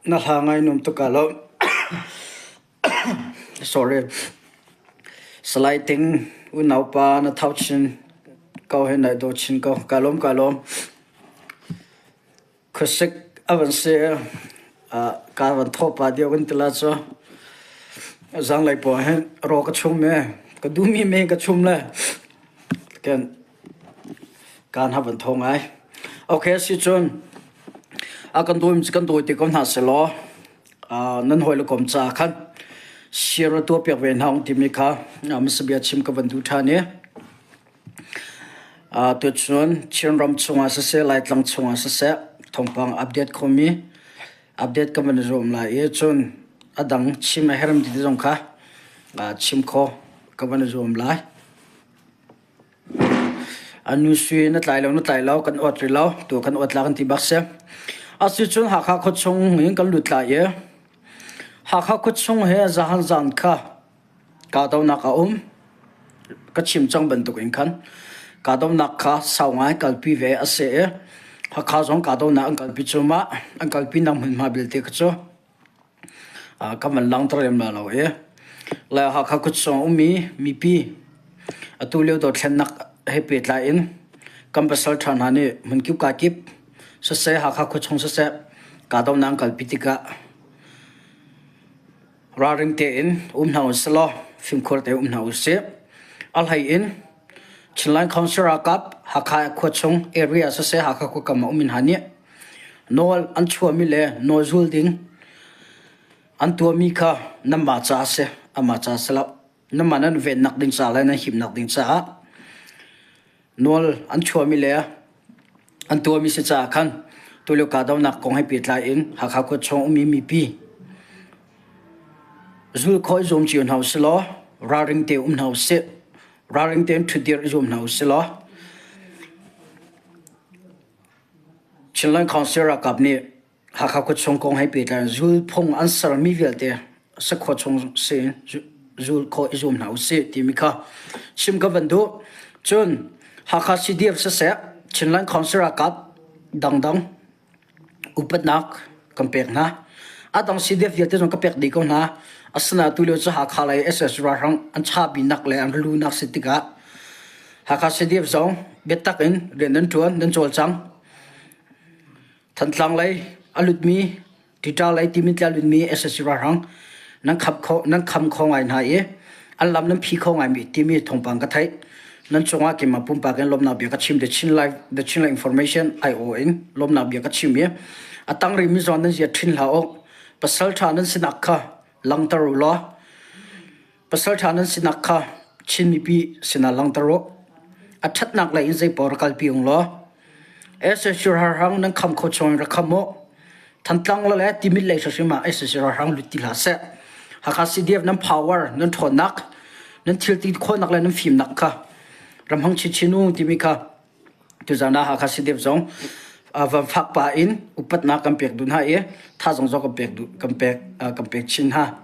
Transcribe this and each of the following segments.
Na hla ngai nuam tuk ka lo. Sorry. Salai Ting unaupa na thau chin ko he nai daw chin ko. Ka lawm ka lawm. Khuasik a van si ka van thaw pa deuh kan ti la cu. Zanglei pawl hin raw ka chum i ka duhmi me ka chum le ken kaan ha van thaw ngai. Okay si cun a kan dawi kan dawi te ko hna selaw nan hawi le kom ca khan share tuah piak ve hna ung timi kha hmasa chim ka van duh ṭhan i tucun Chinram chungah siseh Laitlang chungah siseh thawngpang update khomi update ka van i zuam lai i cun a dang chim a hermi ti zong kha chim kho ka van i zuam lai. A nu sui na tlai lo na tlai lo kan awt rih lo tu kan awt la kan ti bak si. Asicun Hakha khuachung in kan lut lai i Hakha khuachung he zahan zan kha Kahdohnak a um. Ka chim cang bantuk in khan kahdohnak kha sau ngai kalpi ve a si i Hakha zong kahdohnak an kalpi cuahmah. An kalpinak hmunhma belte kha cu ka van langhter lem la lo i le Hakha khuachung ummi mipi atu lio dothlennak he pehtlai in kan pasal ṭha hna nih hmunkip kakip siseh Hakha khuachung siseh kahdohnak an kalpi tikah Ralring tein um hna usih law fimkhur tein um hna usih. A hlei in Chinland Council ralkap Hakha khuachung area siseh Hakha khuakam ah um in hna nih nawl an chuahmi le nawl zul ding an tuahmi kha nanmah ca a si, amah ca a si lo. Nanmah nan vennak ding ca le nan himnak ding caah nawl an chuahmi le an tuahmi si caah khan tulio kahdohnak kong he pehtlai in Hakha khuachung ummi mipi zul khawh i zuam cio hna usih law ralring te um hna usih ralring tein ṭhutdir i zuam hna usih law Chinland Council ralkap nih Hakha khuachung kong he pehtlai in zulphung an sermi vialte sakhua chung si zul khawh i zuam hna usih timi kha chim ka van duh. Cun Hakha CDF siseh Chinland Council ralkap dangdang upatnak kan pek hna. A dang CDF vialte zong ka pek dih ko hna. Asinain tulio cu Hakha lei SS ralhrang an chabinak le an lunak si tikah Hakha CDF zong biatak in rian nan ṭuan, nan cawlcang. Thantlang lei a lutmi, Ṭiṭa lei Timit a lutmi sac ralhrang nan kham kho nan kham kho ngai hna i an lam nan phi kho ngaimi timi thawngpang ka theih. Nan cungah keimah pumpak in lawmhnak bia ka chim. The Chin Life, The Chin Life Information IO in lawmhnak bia ka chim i a tang rihmi zawn nan zia ṭhin hlah u. Pasal ṭha nan sinak kha langhter u law Pasal ṭha nan sinak kha Chin mipi sinah langhter u. A ṭhatnak lei in zeipaoh rak kalpi ung law sac ralhrang nan kham kho chung in rak kham u. Thantlang le Timit lei hrimhrim ah sac ralhrang lut ti hlah seh. Hakha CDF nan power, nan ṭhawnnak, nan thilti khawhnak le nan fimnak kha ramhang chinchin u timi kha Tuzan ah Hakha CDF zong van fak pah in upatnak kan pek duh hna i thazang zong kan pek duh kan pek kan pek chin hna.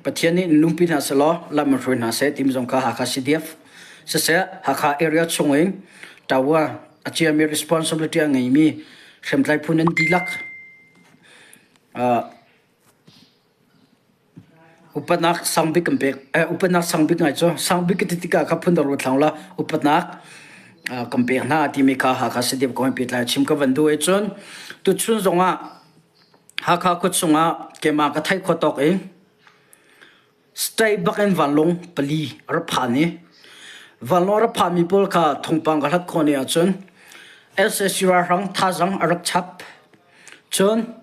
Pathian nih lungpi hna selaw lam in hruai hna seh timi zong kha Hakha CDF siseh Hakha area chung in Tawa a ciami responsibility a ngeimi hriamtlai phu nan dihlak Upatnak sangbik kan pek. Upatnak sangbik ngai cu sangbik ka ti tikah kha phundang ruat hlah la upatnak kan pek hna timi kha Hakha CDF kong he pehtlai chim ka van duh i cun tuchun zongah Hakha khuachung ah keimah ka theih khawh tawk in state bak in vanlawng pali a rak phan i vanlawng a rak phanmi pawl kha thawngpang ka hlat khawh ni ahcun sac ralhrang thazaang a rak chap. Cun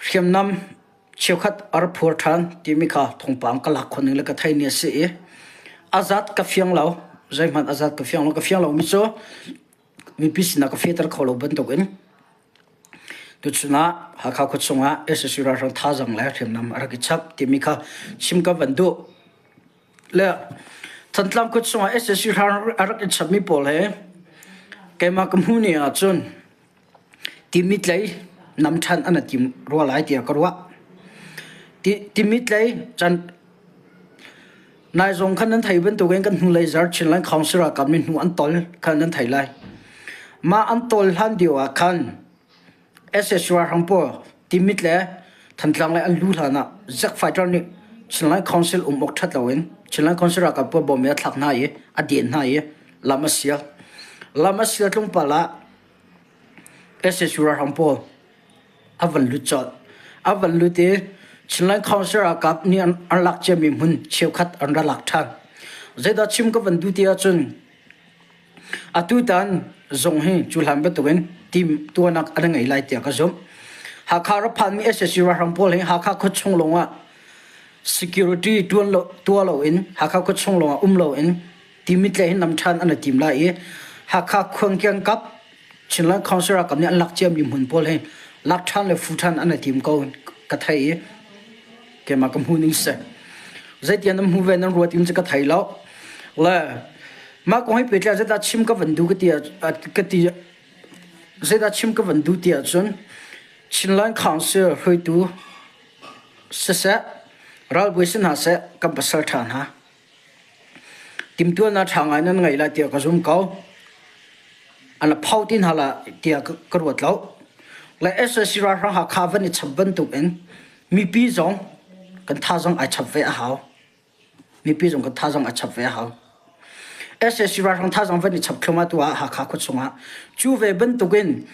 Hriamnam cheukhat a ra phur ṭhan timi kha thawngpang ka lak khawh ning le ka theih ni a si i a zat ka fiang lo. Zeihmanh a zat ka fiang lo. Ka fiang lomi cu mipi sinah ka fehter kho lo bantukin tuchun ah Hakha khuachung ah sac ralhrang thazaang le hriamnam a rak i chap timi kha chim ka van duh. Le Thantlang khuachung ah sac ralhrang a rak i chapmi pawl he keimah ka hmuh ni ahcun Timitlei nam ṭhan an i tim rua lai tiah ka ruah. Timitlei can nai zong khan nan thei bantukin kan hnulei zar Chinland Council ralkap nih hnu an tol khan nan thei lai. Mah an tol hlan lio ah khan SSU ralhrang pawl. Timit le Thantlang le an lu hlan ah Zack Fighter nih Chinland Council um awk ṭhat loin Chinland Council ralkap pawl bawm in a thlak hna i a den hna i lam a sial. Lam a sial tlawmpal ah SSU ralhrang pawl a van lut colh. A van lut i Chinland Council ralkap nih an lak ciami hmun cheukhat an ra lak ṭhan. Zeidah chim ka van duh ti ahcun Atutan zong hi cu hlan bantukin team tuahnak an ngei lai tiah ka zumh. Hakha rak phanmi SSC ralhrang pawl hi Hakha khuachung lawngah security tuan lo, tuah loin Hakha khuachung lawngah um loin Timit le hin nam ṭhan an i tim lai i Hakha khuangkiang kap Chinland Council ralkap nih an lak ciami hmun pawl hi lak ṭhan le fu ṭhan an i tim ko ka thei i keimah ka hmu ning si. Zeitian nan hmu ve nan ruat in cu ka thei lo. Le mah kong hi pehtlai zeidah chim ka van duh ka ti ka ti zeidah chim ka van duh ti ahcun Chinland Council hruaitu siseh ralbawi si hna seh kan pasal ṭha hna Timhtuahnak ṭha ngai nan ngei lai tiah ka zum ko. An la phau ti hna la tiah ka ruat lo. Le SAC ralhrang Hakha van i chap bantuk in mipi zong kan thazaang ai chap ve a hau. Mipi zong kan thazaang ai chap ve a hau. SAC ralhrang thazaang van i chap thluahmah tu ah Hakha khua chungah cu ve bantuk in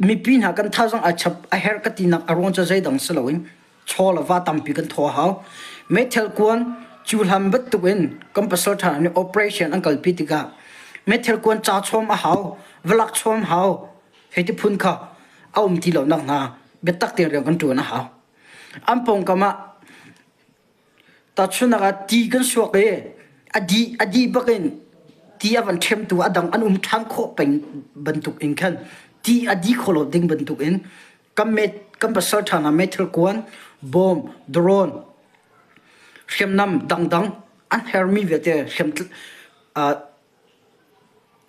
mipi hna kan thazaang ai chap a herh ka tinak a ruang cu zeidang si loin chaw le va tampi kan thaw a hau. Meithal kuan cuhlam bantuk in kan pasal ṭha nih operation an kalpi tikah meithal kuan ca chawm a hau, valak chawm hau, hei ti phun kha a um ti lo nak hna biatak tein rian kan ṭuan a hau. An pawngkam ah Tahchunhnak ah ti kan suak i a dih a dih bak in ti a van ṭhemtu a dang an um ṭhan khawh peng bantuk in khan ti a dih khawh lo ding bantuk in kan met kan pasal ṭha hna meithal kuan, bawm, drone, hriamnam dangdang an hermi vialte hriam uh,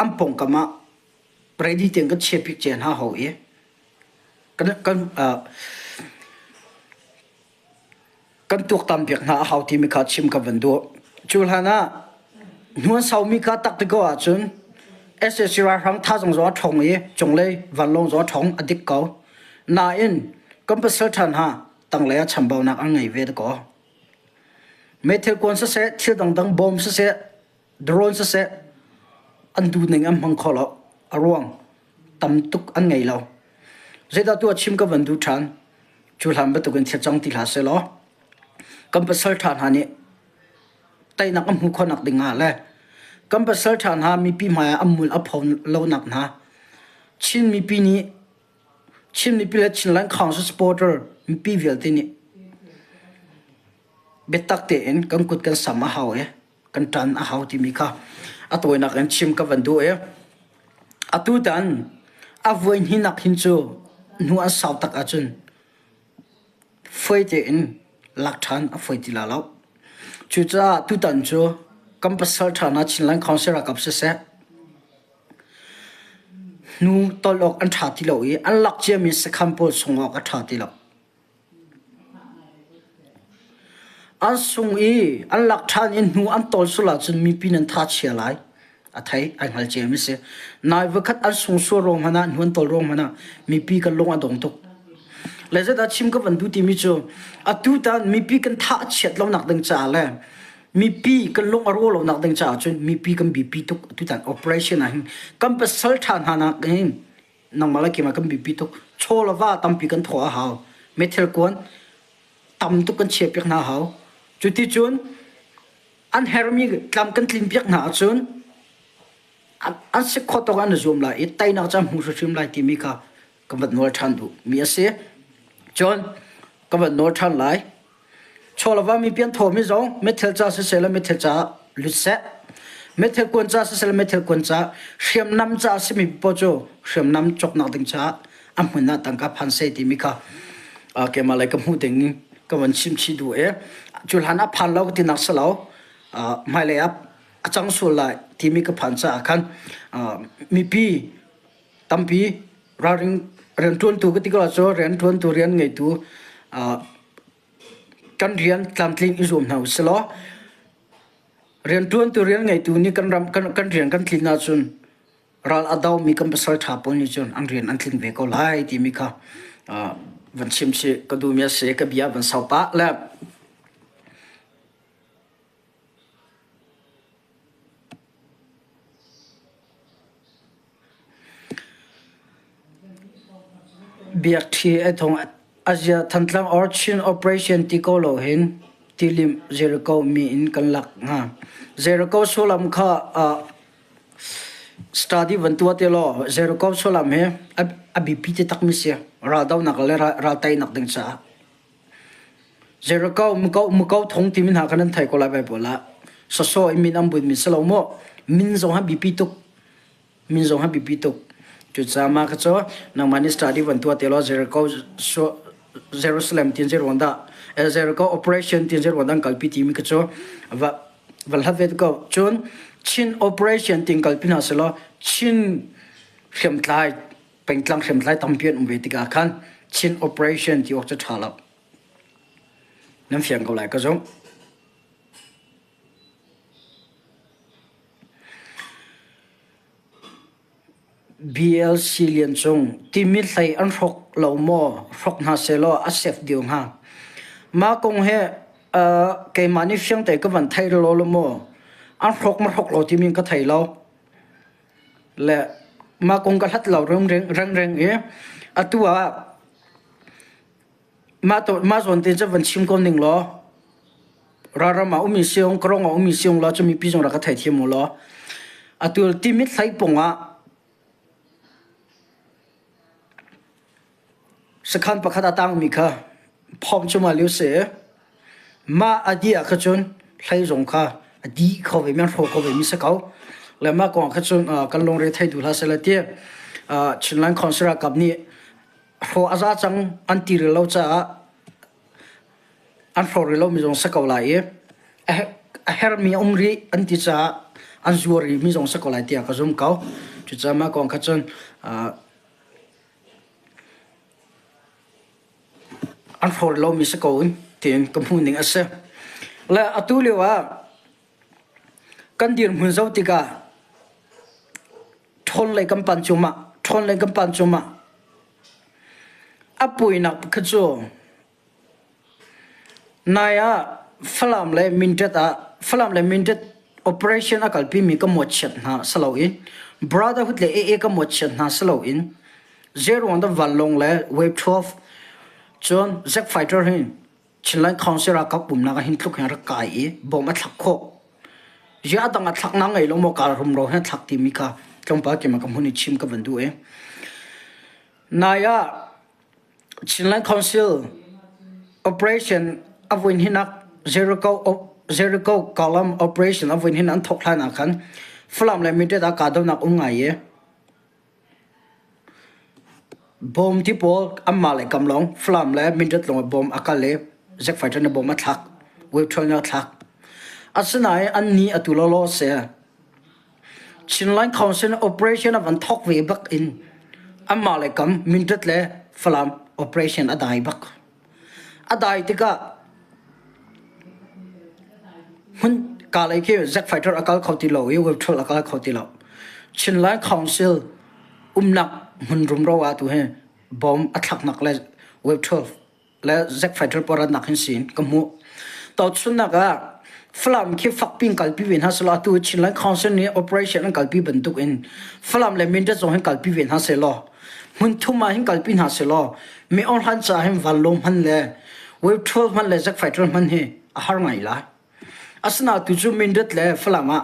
an pawngkam ah ready tein kan chiahpi cia hna hau i kan kan uh, Kan tuaktan piak hna a hau timi kha chim ka van duh. Cu hlan ah hnuan saumi kha tak ti ko ahcun sac ralhrang thazang zong a ṭhawng i cunglei vanlawng zong a ṭhawng a dik ko. Nain kan pasal ṭhan hna tanglei ah chambaunak an ngei ve dakaw. Meithal kuan siseh, thil dangdang bom siseh, drone siseh an duhning an hmang kho lo. A ruang tam tuk an ngei lo. Zeidah tu ah chim ka van duh ṭhan? Cu hlan bantukin thil cang ti hlah sehlaw kan pasal ṭha hna nih teinak an hmuh khawhnak ding ah le kan pasal ṭha hna mipi hmai ah an mul a pho lonak hna Chin mipi nih Chin mipi le Chinland Council supporter mipi vialte nih biatak tein kan kut kan sam a hau i kan ṭan a hau timi kha a tawinak in chim ka van duh i atutan a voi hnihnak hin cu hnu an sau tak ahcun fawi tein lak ṭhan a fawi ti la lo. Cucaah tutan cu kan pasal ṭha hna Chinland Council ralkap siseh hnu tolh awk an ṭha ti lo i an lak ciami sakhan pawl sung awk a ṭha ti lo. An sung i an lak ṭhan i hnu an tawl sual ahcun mipi nan tha chia lai. A thei ai hngal ciami si. Nai voikhat an sung sual ruang hmanh ah hnu an tawl ruang hmanh ah mipi kan lung a dong tuk. Le zeidah chim ka van duh timi cu atutan mipi kan tha a chiat lonak ding caah le mipi kan lung a rawh lonak ding caah cun mipi kan biapi tuk atutan operation ah hin kan pasal ṭha hna nak hin nangmah le keimah kan biapi tuk. Chaw le va tampi kan thawh a hau. Meithal kuan tam tuk kan chiahpiak hna a hau. Cuticun an hermi tlam kan tlinpiak hna ahcun an si khawh tawk an i zuam lai i teinak cu an hmu hrimhrim lai timi kha ka van nawl ṭhan duhmi a si. Cun ka van nawl ṭhan lai. Chawlava mi pian thawmi zong meithal ca siseh le meithal ca lut seh. Meithal kuan ca siseh le meithal kuan ca hriamnam ca a simi paoh cu hriamnam cawknak ding caah a hmun ah tangka phan seh timi kha keimah lei ka hmuh ding ka van chim chih duh i cu hlan ah phan lo ka tinak si lo hmailei ah a cang sual lai timi ka phan caah khan mipi tampi ralring rianṭuantu ka ti ko ahcun rianṭuantu rian ngeitu kan rian tlamtling i zuam hna usih law rianṭuantu rian ngeitu nih kan ram kan, kan rian kan tlin ahcun ral a domi kan pasal ṭha pawl nih cun an rian an tlin ve ko lai timi kha. Van chim chih ka duhmi a si. Ka bia van sau pah le Biakṭhi a thawng a zia Thantlang or Chin Operation ti ko lo hin tilim Jericho mi in kan lak hnga. Jericho sullam kha uh, study van tuah te law Jericho sullam hi a biapi te takmi si raldonak le ral teinak ding caah. Jericho muko muko thong timi hna kha nan thei ko lai Bible ah. Sasaw i min an bunmi si lo maw? Min zong ha biapi tuk. Min zong ha biapi tuk. Cucaah mah kha cu nangmah nih study van tuah te law Jericho Jerusalem tin zeiruang dah Jericho operation tin zeiruang dah an kalpi timi kha cu va va hlat ve ko. Cun Chin operation tin kalpi hna selaw Chin hriamtlai pengtlang hriamtlai tampi an um ve tikah khan Chin operation ti awk cu ṭha lo. Nan fiang ko lai ka zumh. BLC Lian Cung timi hlei an hrawk lo maw hrawk hna sehlaw a sef deuh hnga. Mah kong he uh, keimah nih fiang te ka van thei lo lo maw an hrawk ma hrawk lo timi ka thei lo. Le mah kong ka hlat lo reng reng i atu ah Mah to mah zawn te cu van chim ko ning law ralram ah ummi siong karong ah ummi siong law cu mipi zong rak ka theithiam u law atu timit hlei pung ah sakhan pakhat a tangmi kha phom cu ma liu si mah a di ah kha cun hlei zong kha a di kho ve mi an hraw kho ve mi si ko le mah kong kha cun kan lungre thei duh hlah seh ti Chinland Council ralkap nih hraw a za cang an ti rih lo caah an hraw rih lomi zong si ko lai i a herhmi a um rih an ti caah an zuar rihmi zong si ko lai tiah ka zum ko. Cucaah mah kong kha cun an hraw rih lomi si ko tiin ka hmuh ning a si. Le atu lio ah kan dirhmun zoh tikah Ṭhawn lei kan pan cuahmah, ṭhawn lei kan pan cuahmah. A puainak pakhat cu nai ah Falam le Mindat ah Falam le Mindat operation a kalpimi ka mawhchiat hna si loin Brotherhood le AA ka mawhchiat hna si loin zeiruang dah vanlawng le Wave 12 cun Zack Fighter hin Chinland Council ralkap umnak ah hin tluk hin rak kai i bom a thlak khawh. Ziah a dang a thlak na ngei lo maw kal rumro he thlak timi kha tlawmpal keimah ka hmun i chim ka van duh i. Nai ah Chinland Council operation a voin hinak Jericho Jericho column operation a voin hin an thok hlan ah khan Falam le Mindat ah kahdohnak um ngai i Bawm ti pawl anmah le kam lawng Falam le Mindat lawng ah bawm a kal i Zack Fighter nih bawm a thlak. Wave Trail nih a thlak. Asinain an ni atu lawlaw a si. Chinland Council operation a van thawk ve bak in anmah le kam Mindat le Falam operation a dai bak. A dai tikah hmun ka lei khi Zack Fighter a kal kho ti lo i Wave Trail a kal kho ti lo. Chinland Council umnak hmun rumro ah tu hi bom a thlaknak le Wave 12 le Zack Fighter pawl ratnak hin siin ka hmuh. Tauchunnak ah Falam khi fakpi in kalpi ve hna selaw atu Chinland Council nih operation an kalpi bantuk in Falam le Mindat zong hin kalpi ve hna selaw hmun thum ah hin kalpi hna selaw mi hlan caah hin vanlawng hman le wave 12 hman le Zack Fighter hman hi a har ngai lai. Asinain tu cu Mindat le Falam ah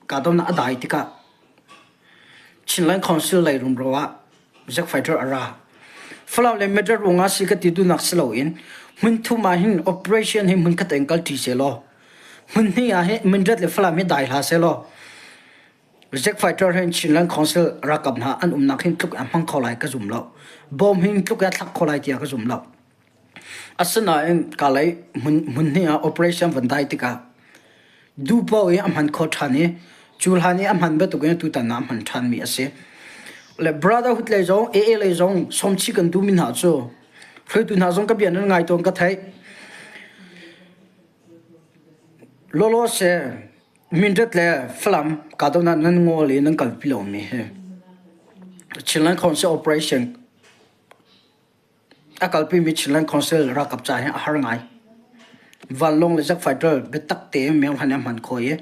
kahdohnak a dai tikah Chinland Council lei rumro ah Zack Fighter a ra. Falam le Mindat ruangah si ka ti duhnak si loin hmun thum ah hin operation hi hmun khat in kalṭi sehlaw hmun hnih ah hin Mindat le Falam hi dai hlah sehlaw Zack Fighter hin Chinland Council ralkap hna an umnak hin tluk a hmang kho lai ka zum lo. Bom hin tluk a thlak kho lai tiah ka zum lo. Asinain kalay hmun hnih ah operation van dai tikah duhpaoh i a hman kho ṭhan i cu hlan i a hman bantukin tutan ah a hman ṭhanmi a si. Le Brotherhood lei zong AA lei zong sawmchih kan duhmi hna cu hruaitu hna zong ka bia nan ngai tawn ka theih. Lawlaw se Mindat le Falam kahdohnak nan ngawl i nan kalpi lomi hi Chinland Council Operation. A kalpimi Chinland Council ralkap ca hi a har ngai. Vanlawng le jet fighter biatak tein Myo Han a hman khawh i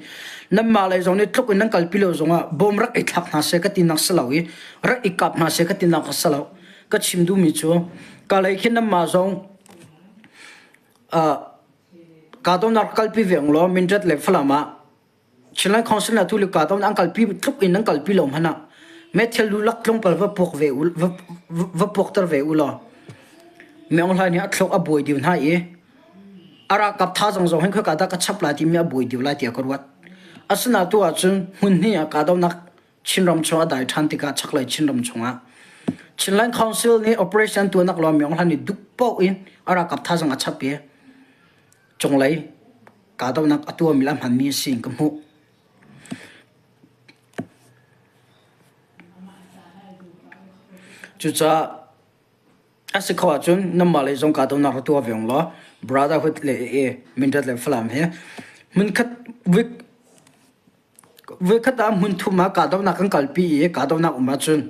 nanmah lei zong nih tluk in nan kalpi lo zongah bom rak i thlak hna seh ka tinak si lo i rak i kap hna seh ka tinak a si lo. Ka chim duhmi cu ka lei khi nanmah zong uh, kahdohnak kalpi ve ung law Mindat le Falam ah Chinland Council na tu le kahdohnak an kalpi tluk in nan kalpi lo hmanh ah meithal lu lak tlawmpal va puak ve u va, va puakter ve u law Myo Hlaing nih a thluk a buai deuh hna i a ralkap thazaang zong hin khoika dah ka chap lai timi a buai deuh lai tiah ka ruat. Asinain tu ahcun hmun hnih ah kahdohnak Chinram chung a dai ṭhan tikah chaklei Chinram chungah Chinland Council nih operation tuahnak lawng Myo Hlaing nih duh paoh in a ralkap thazaang a chap i cunglei kahdohnak a tuahmi le a hmanmi a si in ka hmuh. Cucaah a si kho ahcun nanmah lei zong kahdohnak rak tuah ve ung law Brotherhood le AA Mindat le Falam he hmunkhat voikhat ah hmun thum ah kahdohnak kan kalpi i kahdohnak um ahcun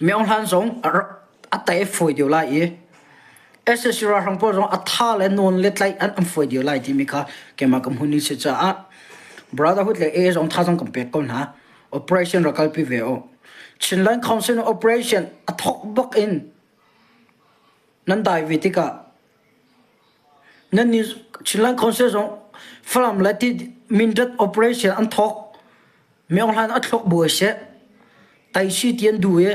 Myo Hlan zong a tai a fawi deuh lai i SAC ralhrang pawl zong a tha le nawn le tlaih an an fawi deuh lai timi kha keimah ka hmun ni si caah Brotherhood le AA zong tha zong kan pek ko hna. Operation rak kalpi ve u. Chinland Council operation a thawk bak in nan dai ve tikah nan nih Chinland Council zong Falam le Mindat operation an thawk Myo Hlan a thlok buai seh taisi ti an duh i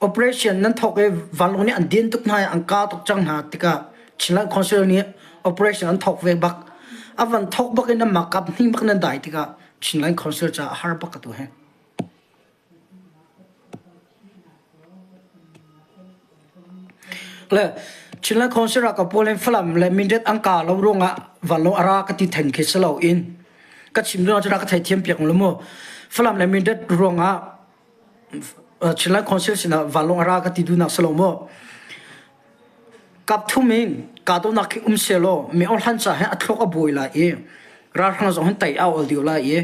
operation nan thawk i vanlawng nih an den tuk hna i an ka tuk cang hna tikah Chinland Council nih operation an thawk ve bak. A van thawk bak in anmah kap hnih bak nan dai tikah Chinland Council caah a har bak ka tu hi. Le Chinland Council ralkap pawl hin Falam le Mindat an ka lo ruangah vanlawng a ra ka ti then khi si loin ka chim duhnak cu rak ka theithiam piak lo mu. Falam le Mindat ruangah Chinland Council sinah vanlawng a ra ka ti duhnak si lo mu. Kap thum in kahdohnak khi um sehlaw mi hlan ca he a thluak a buai lai i ralhrang zong hin tei a awl deuh lai i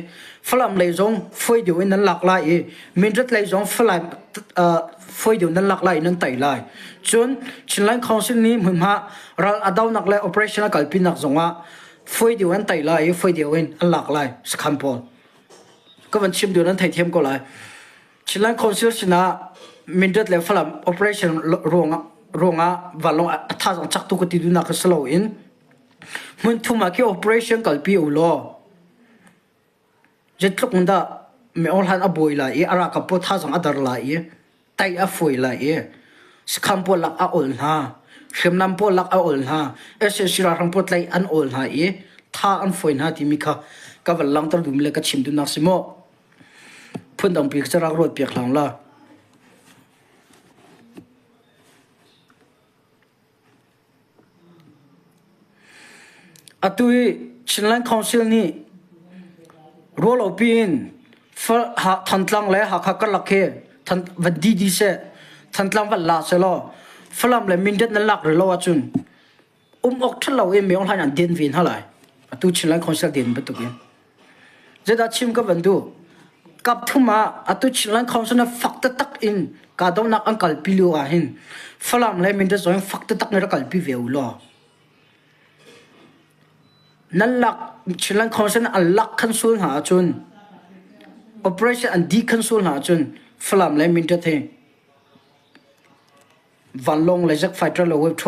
Falam lei zong fawi deuh in nan lak lai i Mindat lei zong Falam fawi deuh nan lak lai i nan tei lai. Cun Chinland Council nih hmunhma ral a donak le operation a kalpinak zongah fawi deuh an tei lai i fawi deuh in an lak lai sakhan pawl. Ka van chim deuh nan theithiam ko lai. Chinland Council sinah Mindat le Falam operation ruangah ruangah vanlawng a thazaang cak tuk ka ti duhnak ka si loin hmun thum ah khi operation kalpi u law zeitluk in dah Myo Hlan a buai lai i a ralkap pawl thazaang a dar lai i tai a fawi lai i sakhan pawl lak a awl hna hriamnam pawl lak a awl hna SAC ralhrang pawl tlaih an awl hna i tha an fawi hna timi kha ka van langhter duhmi le ka chim duhnak si maw Phundangpi ka rak ruat piak hlang la. Atu i Chinland Council nih ruahlopi in Thantlang le Hakha karlak khi van didi seh, Thantlang van la selaw Falam le Mindat nan lak rih lo ahcun um awk ṭhat lo i Myo Hlaing an den ve hna lai. Atu Chinland Council den bantuk in. Zeidah chim ka van duh? Kap thum ah atu Chinland Council na fak taktak in kahdohnak an kalpi lio ah hin Falam le Mindat zong fak taktak in rak kalpi ve u law. Nan lak Chinland Council an lak khan sul hna ahcun operation an di khan sul hna ahcun Falam le Mindat hi vanlawng le jet fighter le web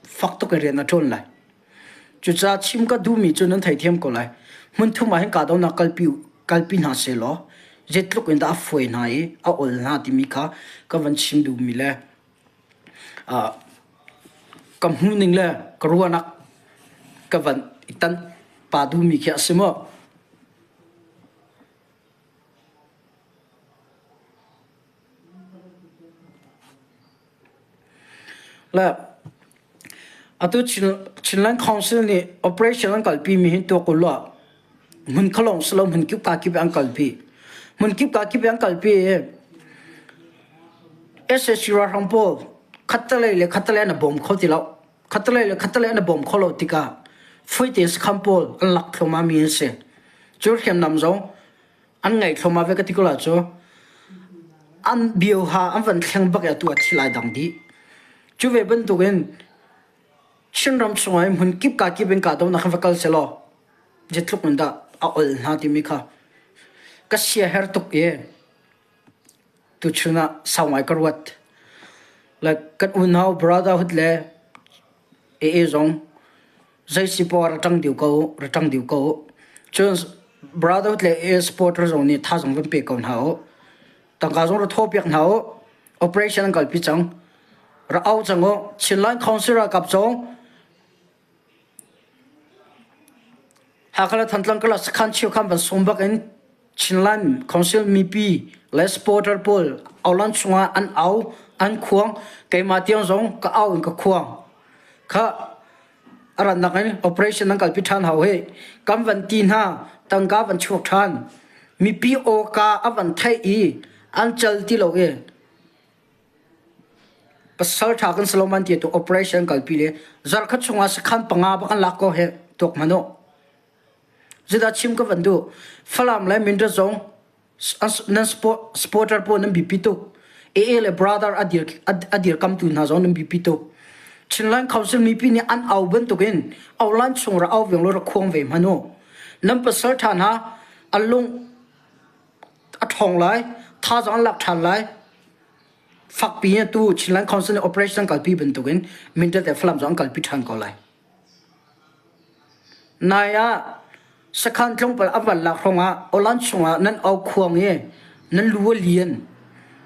fak tuk in rian a ṭuan lai. Cucaah chim ka duhmi cu nan theithiam ko lai. Hmun thum ah hin kahdohnak kalpi kalpi hna sehlaw zeitluk in dah a fawi hna i a ol hna timi kha ka van chim duhmi le uh, ka hmuhning le ka ruahnak ka van i tan pa duhmi khi a si maw? Le atu Chinland Council nih operation an kalpi mi hi tuak u law hmun khalong si lo hmun kip ka kip an kalpi. Hmun kip ka kip an kalpi i SAC ralhrang pawl khattelei le khattelei an i bawm kho ti lo. Khattelei le khattelei an i bawm kho lo tikah fuite sakhan pawl an lak thluahmah mi an si. Cu hriamnam zong an ngaih thluahmah ve ka ti ko la cu an bioha an van thleng bak i atu ah thil ai dang dih. Cu ve bantukin Chinram chungah hin hmun kip ka kip in kahdohnak hin va kal sehlaw zeitluk in dah a ol hna timi kha ka siaherh tuk i tuchun ah sau ngai ka ruat. Like kan unau brotherhood le AA zong zei si poah ra ṭang dih ko ra ṭang dih ko. Cun brotherhood le AA supporter zong nih thazaang van pe ko hna u. Tangka zong ra thawhpiak hna u. Operation an kalpi cang. Ra au cang u. Chinland Council ralkap zong Hakha le Thantlang karlak sakhan cheukhat van sawm bak in Chinland Council mipi le supporter pawl aulan chungah an au an khuang keimah tiang zong ka au in ka khuang kha a rannak in operation an kalpi ṭhan hau hi kan van ti hna tangka van chuak ṭhan mipi awka a van theih i an cal ti lo i pasal ṭha kan si lo man ti tu operation kalpi le zarkhat chungah sakhan panga bak an lak ko he tuak hmanh u Zeidah chim ka van duh? Falam le Mindat zong nan supporter pawl nan biapi tuk. AA le brother a dir a dirkamtu hna zong nan biapi tuk. Chinland Council mipi nih an au bantukin aulan chung ra au veng lo ra khuang ve hmanh u. Nan pasal ṭha hna an lung a ṭhawng lai, thazaang an lak ṭhan lai. Fakpi in tu Chinland Council nih operation kalpi bantukin Mindat le Falam zong an kalpi ṭhan ko lai. Nai ah sakhan tlawmpal a van lak hrawngah awlan chungah nan aukhuang i nan lu a lian.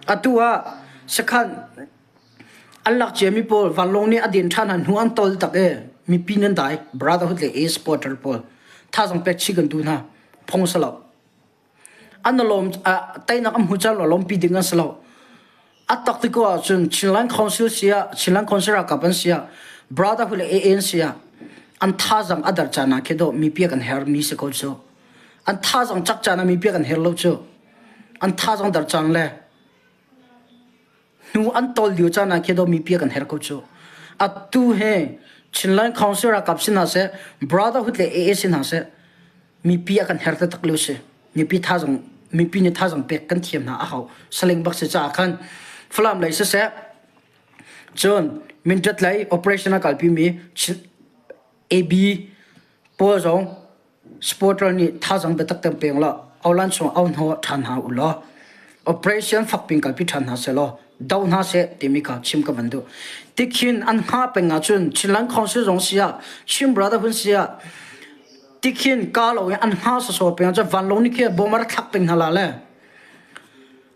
Atu ah sakhan an lak ciami pawl vanlawng nih a den ṭhan hna hnu an tol tak i mipi nan dai Brotherhood le A supporter pawl thazaang pek chih kan duh hna. Phong si lo. An lawm teinak an hmu cang lo lawmpi ding an si lo. A tak ti ko ahcun Chinland Council si ah Chinland Council ralkap an si ah Brotherhood le AA an si ah an thazang a dar caan ah khi dawh mipi kan her mi si ko cu. An thazang cak caan ah mipi kan her lo cu. An thazang dar caan le hnu an tol lio caan ah khi dawh mipi kan her ko cu. Atu he Chinland Council ralkap si hna seh Brotherhood le AA si hna seh mipi a kan her taktak lio si. Mipi thazang mipi nih thazang pek kan thiam hna a hau. Saling bak si caah khan Falam lei siseh cun Mindat lei operation a kalpi mi AB pawl zong supporter nih thazang biatak tem peng la aulan chung au hno ṭhan hna u law operation fakpin kalpi ṭhan hna seh law do hna seh timi kha chim ka van duh. Tikhin an hngah peng ahcun Chinland Council zong si ah Chin Brotherhood si ah tikhin ka lo in an hnga sawsawh peng ahcun vanlawng nih khi bom a rak thlak peng hna la le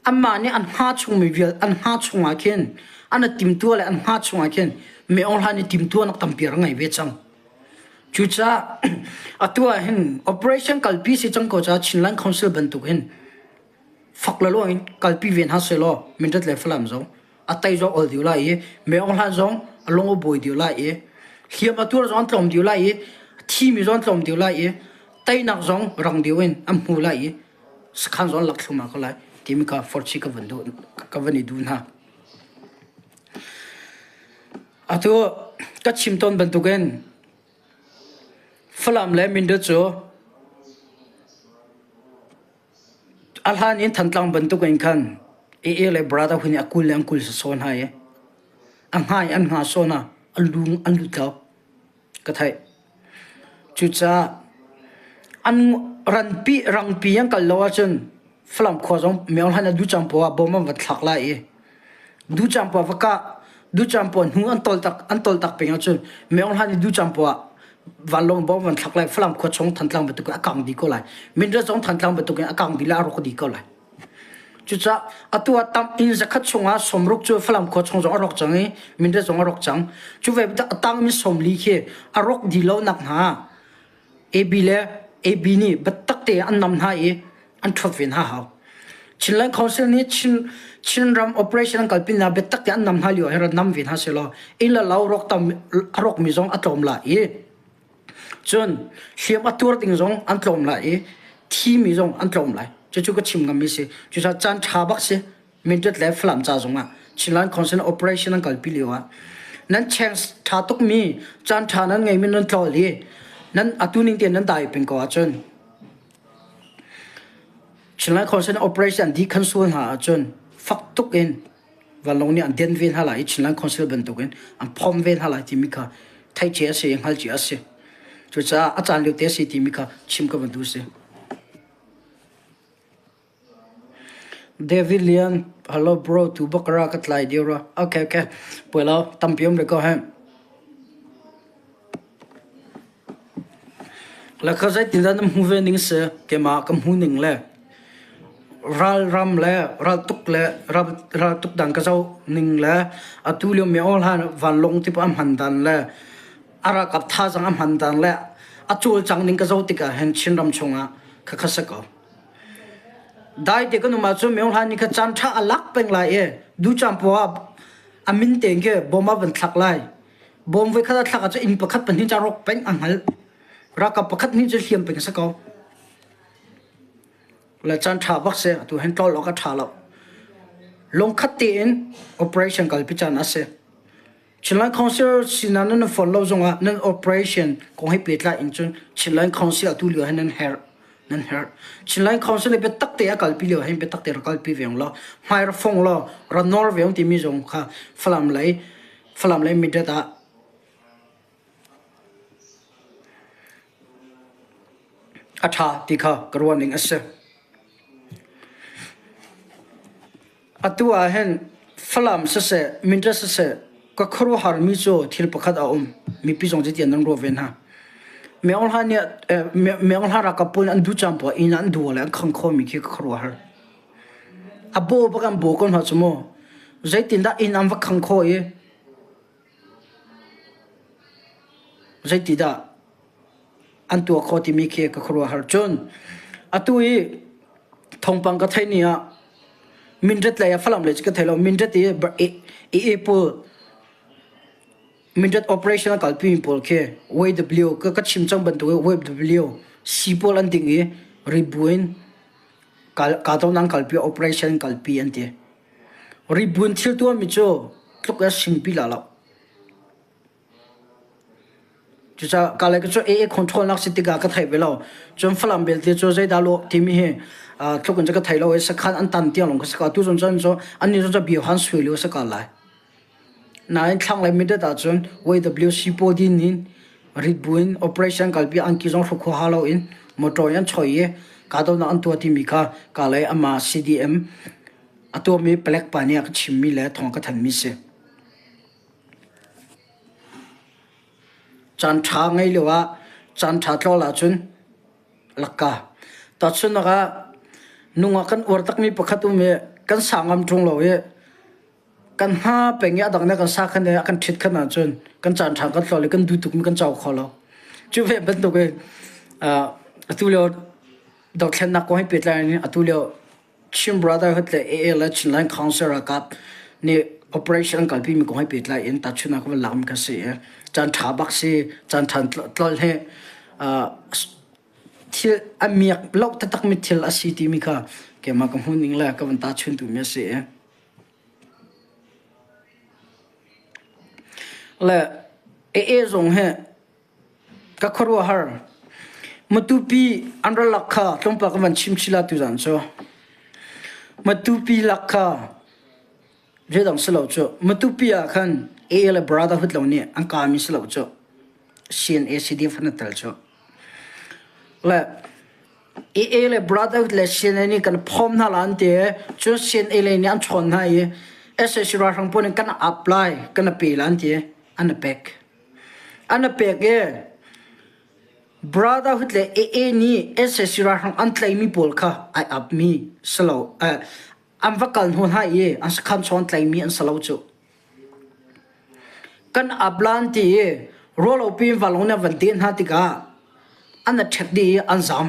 anmah nih an hnga chungmi vial an hnga chungah khin an timtua le an hnga chungah khin Meong Hlan i timtuanak tampi a ngei ve cang. Cucaah atu ah hin operation kalpi si cang ko caah Chinland Council bantuk hin fak le in kalpi ve hna sehlaw Mindat le Falam zong a tei zong ol dih lai i Meong Hlan zong a lung a buai dih lai i hliam a tuar zong an tlawm dih lai i thimi zong an tlawm dih lai i teinak zong rang deuh in an hmu lai i sakhan zong an lak thluahmah ko lai timi kha forchi ka van duh ka van i duh hna. Atu ka chim tawn bantukin Falam le Mindat cu A hlan in Thantlang bantuk in khan AA le Brotherhood nih a kul le an kul sawn hna i a hnga in an hnga sawn ah a lung an lut lo ka theih. Cucaah an ranpi rangpi an kal lo ahcun Falam khua zong Myo Hlan ah ducang paoh ah bom an va thlak lai i ducang paoh va kah ducang paoh hnu an tol tak an tol tak peng ahcun Myo Hlan i ducang paoh ah vanlawng bom van thlak lai Falam khua chung Thantlang bantuk in a kang dih ko lai Mindat zong Thantlang bantuk in a kang dih lai a rawk dih ko lai cucaah atu ah tam inn zakhat chungah sawmruk cu Falam khua chung zong a rawk cang i Mindat zong a rawk cang cu ve a tangmi sawmli khi a rawk dih lo nak hna AB le AB nih biatak te an nam hna i an ṭhuat ve hna hau. Chinland Council nih Chin Chinram operation an kalpi hna biatak te an nam hna lio ah hin nam ve hna sehlaw inn le lo rawk tam a rawkmi zong a tlawm lai i cun hliam a tuar ding zong an tlawm lai i thimi zong an tlawm lai. Cucu ka chim ngammi si. Cucaah caan ṭha bak si. Mindat le Falam ca zongah Chinland Council operation an kalpi lio ah nan chance ṭha tukmi caan ṭha nan ngeimi nan tlawl i nan atu ning tein nan dai peng ko ahcun Chinland Council operation dih khan sual hna ahcun fak tuk in. Vanlawng nih an den ve hna lai i Chinland Council bantukin an phom ve hna lai timi kha theih cia a si i hngalh cia a si. Cucaah a caan lio te a si timi kha chim ka van duh si. David Lian, hello bro, tu bakara ka tlai deu ra. Okay, okay. Puai lo, tampi um rih ko he. Le kha zeitindah na hmu ve ning si? Keimah ka hmu ning le ralram le raltuk le raltuk dan ka zoh ning le atu lio mi aw hlan vanlawng ti a hman dan le a ralkap thazaang a hman dan le a cawlcang ning ka zoh tikah hin Chinram chungah khakha si ko. Dai te kan um ahcun Myo Hlan nih kha caan ṭha a lak peng lai i ducam poah ah a min tein khi bom a van thlak lai. Bom voi khat a thlak ahcun inn pakhat pahnih cu a rawk peng a hngalh. Ralkap pakhat nih cu hliam peng a si ko. Le caan ṭha bak si atu hin tlol awk a ṭha lo. Lungkhat tein operation kalpi caan a si. Chinland Council sinah nan fon lo zongah nan operation kong he pehtlai in cun Chinland Council atu lio hin nan herh nan herh. Chinland Council nih biatak te a kalpi lio hin biatak te rak kalpi ve law hmai ra fong law ra nawr ve timi zong kha Falam lei Falam lei Midat ah a ṭha ti kha ka ruah ning a si. Atu ah hin Falam siseh, Mindat siseh, ka khuaruahharmi cu thil pakhat a um. Mipi zong zeiti an ruah ve hna. Myo Hla nih Myo Hla ralkap pawl nih an duh caan poah inn ah an duh le an khang khomi khi ka khuaruahhar. A baw bak an baw ko hna cu mu. Zeitindah inn an va khang khawh i zeitidah an tuah khawh timi khi ka khuaruahhar. Cun atu i thawngpang ka theih ni ah Mindat lei ah Falam lei cu ka thei lo. Mindat i AA pawl Mindat operation a kalpi mi pawl khi YW ka ka chim cang bantuk i YW C pawl an ding i ribu in kahdohnak an kalpi operation an kalpi an ti. Ribu in thil tuahmi cu tluk in a singpi la lo. Cucaah kalay cu AA control nak si tikah ka thei ve lo. Cun Falam belte cu zeidah lawh timi hi tluk in cu ka thei lo i sakhan an tan tiang lawng ka si ko. Tu zong cun cu annih zong cu bia han sui lio si ko lai. Nain thlanglei Mindat ahcun YWC pawl din in rit buin operation kalpi angki zong hruk huaha loin motor in an choi i kahdohnak an tuah timi kha kalay amah CDM a tuahmi palek pa nih a ka chimmi le thawng ka thanmi si. Caanṭha ngeih lioah caanṭha tlawl ahcun lakka. Tahchunhnak ah nungak kan uar takmi pakhat um i kan sa ngam ṭung lo i kan hna peng i a dang nih a kan sa khan i a kan ṭhit khan ahcun kan caanṭha kan tlawl i kan duh tukmi kan co kho lo. Cu ve bantuk in atu lio dothlennak kong he pehtlai in atu lio Chin Brotherhood le AA le Chinland Council ralkap nih operation an kalpi mi kong he pehtlai in tahchunhnak ka van lakmi kha si i caan ṭha bak si caan ṭha tlol hi thil a miak lo taktakmi thil a si timi kha keimah ka hmuh ning le ka van tahchun tumi a si i le AA zong hi Ka khuaruahhar. Matupi an ra lak kha tlawmpal ka van chim chih la tuzan cu. Matupi lak kha zeidang si lo cu. Matupi ah khan AA le Brotherhood lo nih an kami si lo cu. CNA CDF an tel cu. Le AA le Brotherhood le CNA nih kan phom hna la an ti cun CNA le nih an chawn hna i SAC ralhrang pawl nih kan apply kan pe la an ti an pek. An a pek i Brotherhood le AA nih sac ralhrang an tlaihmi pawl kha ai apmi si lo. An va kal hnu hna i an sakhan chung an tlaihmi an si lo cu. Kan ap lan ti i ruahlopi in vanlawng nih a van den hna tikah an a ṭhek dih i an zam.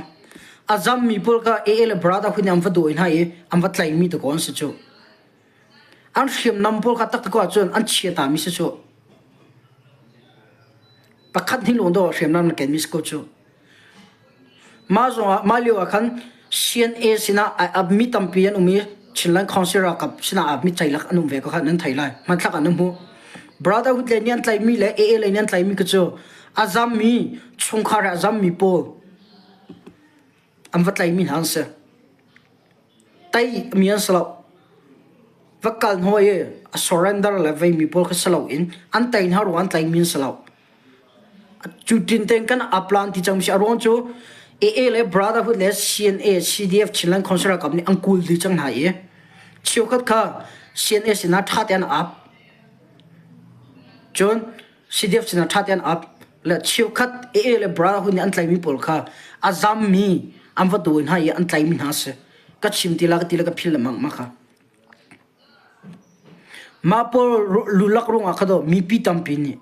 A zammi pawl kha AA le Brotherhood nih an va dawi hna i an va tlaihmi dakaw an si cu. An hriamnam pawl kha taktak ahcun an chiatami si cu. Pakhat hnih lawng dawh hriamnam na kenmi si ko cu. Mah zongah mah lio ah khan CNA sinah ai apmi tampi an um i Chinland Council ralkap sinah apmi ceilak an um ve ko kha nan thei lai. Hmanthlak an hmuh. Brotherhood le nih an tlaihmi le AA le nih an tlaihmi kha cu a zammi chungkhar a zammi pawl an va tlaihmi hna an si. Tei mi an si lo. Va kal hnaw i a surrender le veimi pawl kha si loin an tei hna ruang an tlaimi an si lo. Cu tin tein kan aplan ti cang si a ruang cu AA le Brotherhood le CNA, CDF Chinland Council ralkap nih an kul dih cang hna i cheukhat kha CNA sinah ṭha tein an ap. Cun CDF sinah ṭha tein an ap le cheukhat AA le Brotherhood nih an tlaimi pawl kha a zammi an va dawi hna i an tlaimi hna a si. Ka chim ti la ka ti le ka phil lengmang mah kha. Mah pawl lulak ruangah kha dawh mipi tampi nih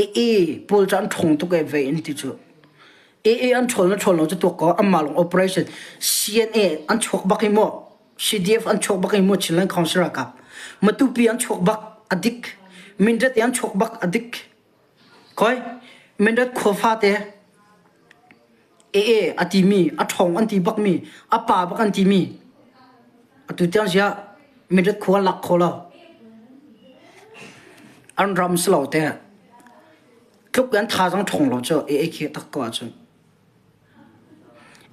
AA pawl cu an ṭhawng tuk ee vei an ti cu. AA an ṭhawl na ṭhawl lo cu tuak ko anmah lawng operation CNA an chuak bak i maw CDF an chuak bak i maw Chinland Council ralkap Matupi an chuak bak a dik Mindat an chuak bak a dik Koi Mindat khua fate AA a timi a ṭhawng an ti bakmi a pa bak an timi atu tiang ziah Mindat khua lak kho lo an ram si lo te tluk an thazaang ṭhawng lo cu AA khi tak ko ahcun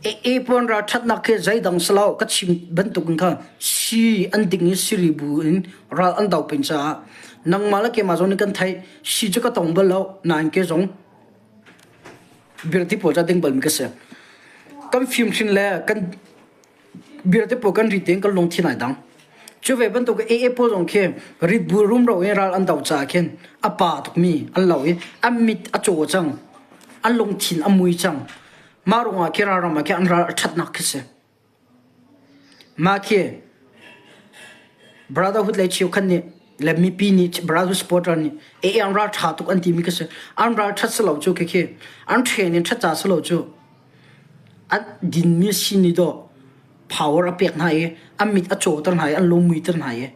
AA puan ral ṭhatnak khi zeidang si lo ka chim bantuk in khan si an ding i siri bu in ral an do peng caah nangmah le keimah zong nih kan theih si cu ka tong bal lo nain ke zong birti pawl ca ding balmi ka si kan fimhrin le kan Bialte pawl kan rit in kan lungthin ai dang. Cu ve bantuk AA pawl zong khi rit bu rumro in ral an do caah khin a pa tukmi an lo i an mit a caw cang. An lungthin a mui cang. Mah ruangah khi ralram ah khi an ral a ṭhatnak khi si. Mah khi Brotherhood lei cheukhat nih le mipi nih Brotherhood supporter nih AA an ral ṭha tuk an timi khi si. An ral ṭhat si lo cu khi khi an training ṭhat ca si lo cu. An dinmi si nih dawh power a pek hna i an mit a cawter hna i an lung muiter hna i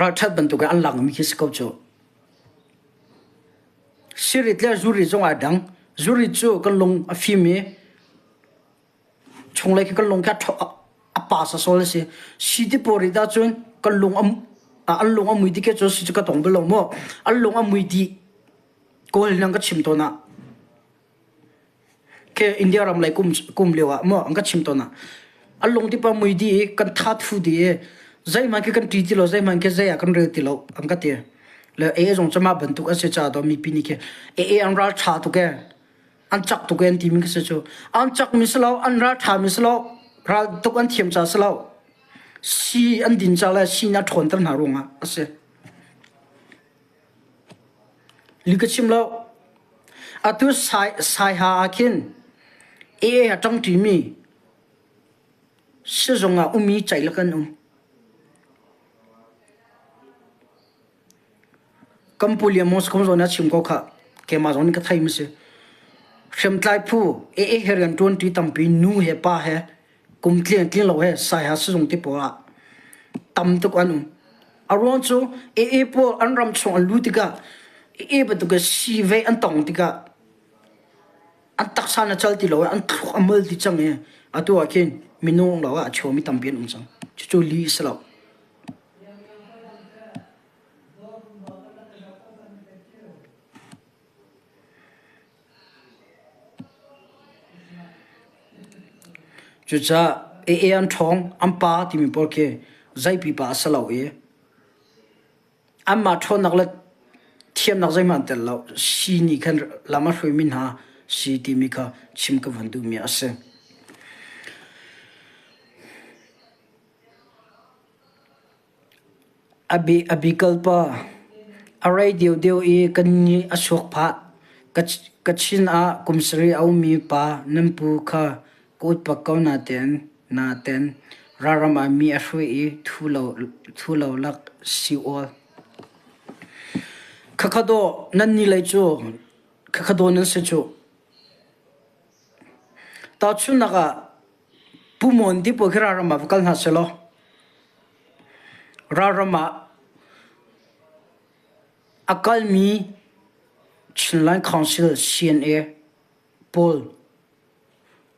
ralṭhat bantuk in an langmi khi si ko cu. Sirit le zurit zong aa dang. Zurit cu kan lung a fim i Chunglei khi kan lung khi a pa sasol a si. Si ti pawl rit ahcun kan lung an lung a mui ti ke cu si cu ka tong bal lo maw. An lung a mui dih. Kawl hin an ka chim tawn ah. Ke India ram lei kum kum lio ah maw an ka chim tawn ah. An lung ti pa mui dih i kan tha thu dih i zeihmanh khi kan ṭi ti lo zeihmanh khi zei ah kan rel ti lo an ka ti. Le AA zong cu mah bantuk an si caah daw mipi nih khi AA an ral ṭha tuk ee. An cak tuk an timi ka si cu. An cakmi si lo, an ral ṭhami si lo, ral tuk an thiam ca si lo. Si an din ca le si na ṭhawnter hna ruangah a si. Li ka chim lo. Atu sai saiha ah khin AA a ṭangṭimi sizung ah umi ceilak an um. Kan pu Liam Moscow zawn a chim ko khah. Keimah zong nih ka theimi si. Hriamtlai phu AA he rian ṭuanṭi tampi nu he pa he kum tling tling lo he saiha sizung ti pawl ah tam tuk an um. A ruang cu AA pawl an ram chung an lu tikah AA bantuk in siivei an tong tikah an taksa na cal ti lo i an thluak a mul ti cang i atu ah khin minung lo ah a chuami tampi an um cang. Cucu li a si lo. Cucaah AA an ṭhawng, an pa timi pawl khi zei pipa a si lo i anmah ṭhawnnak le thiamnak zeihmanh an tel lo. Si nih khan lam a hruaimi hna si timi kha chim ka van duhmi a si. A bikal pa a rei deuhdeuh i kan nih a chuak phah. Kachin ah kum sarih a ummi pa nan pu kha ka utpak ko nain nain ralram ah mi a hruai i thu lo lak si awl. Khakha dawh nan nih lei cu khakha dawh nan si cu. Tahchunhnak ah Pu Mon ti pawl khi ralram ah va kal hna sehlaw ralram ah a kalmi Chinland Council CNA pawl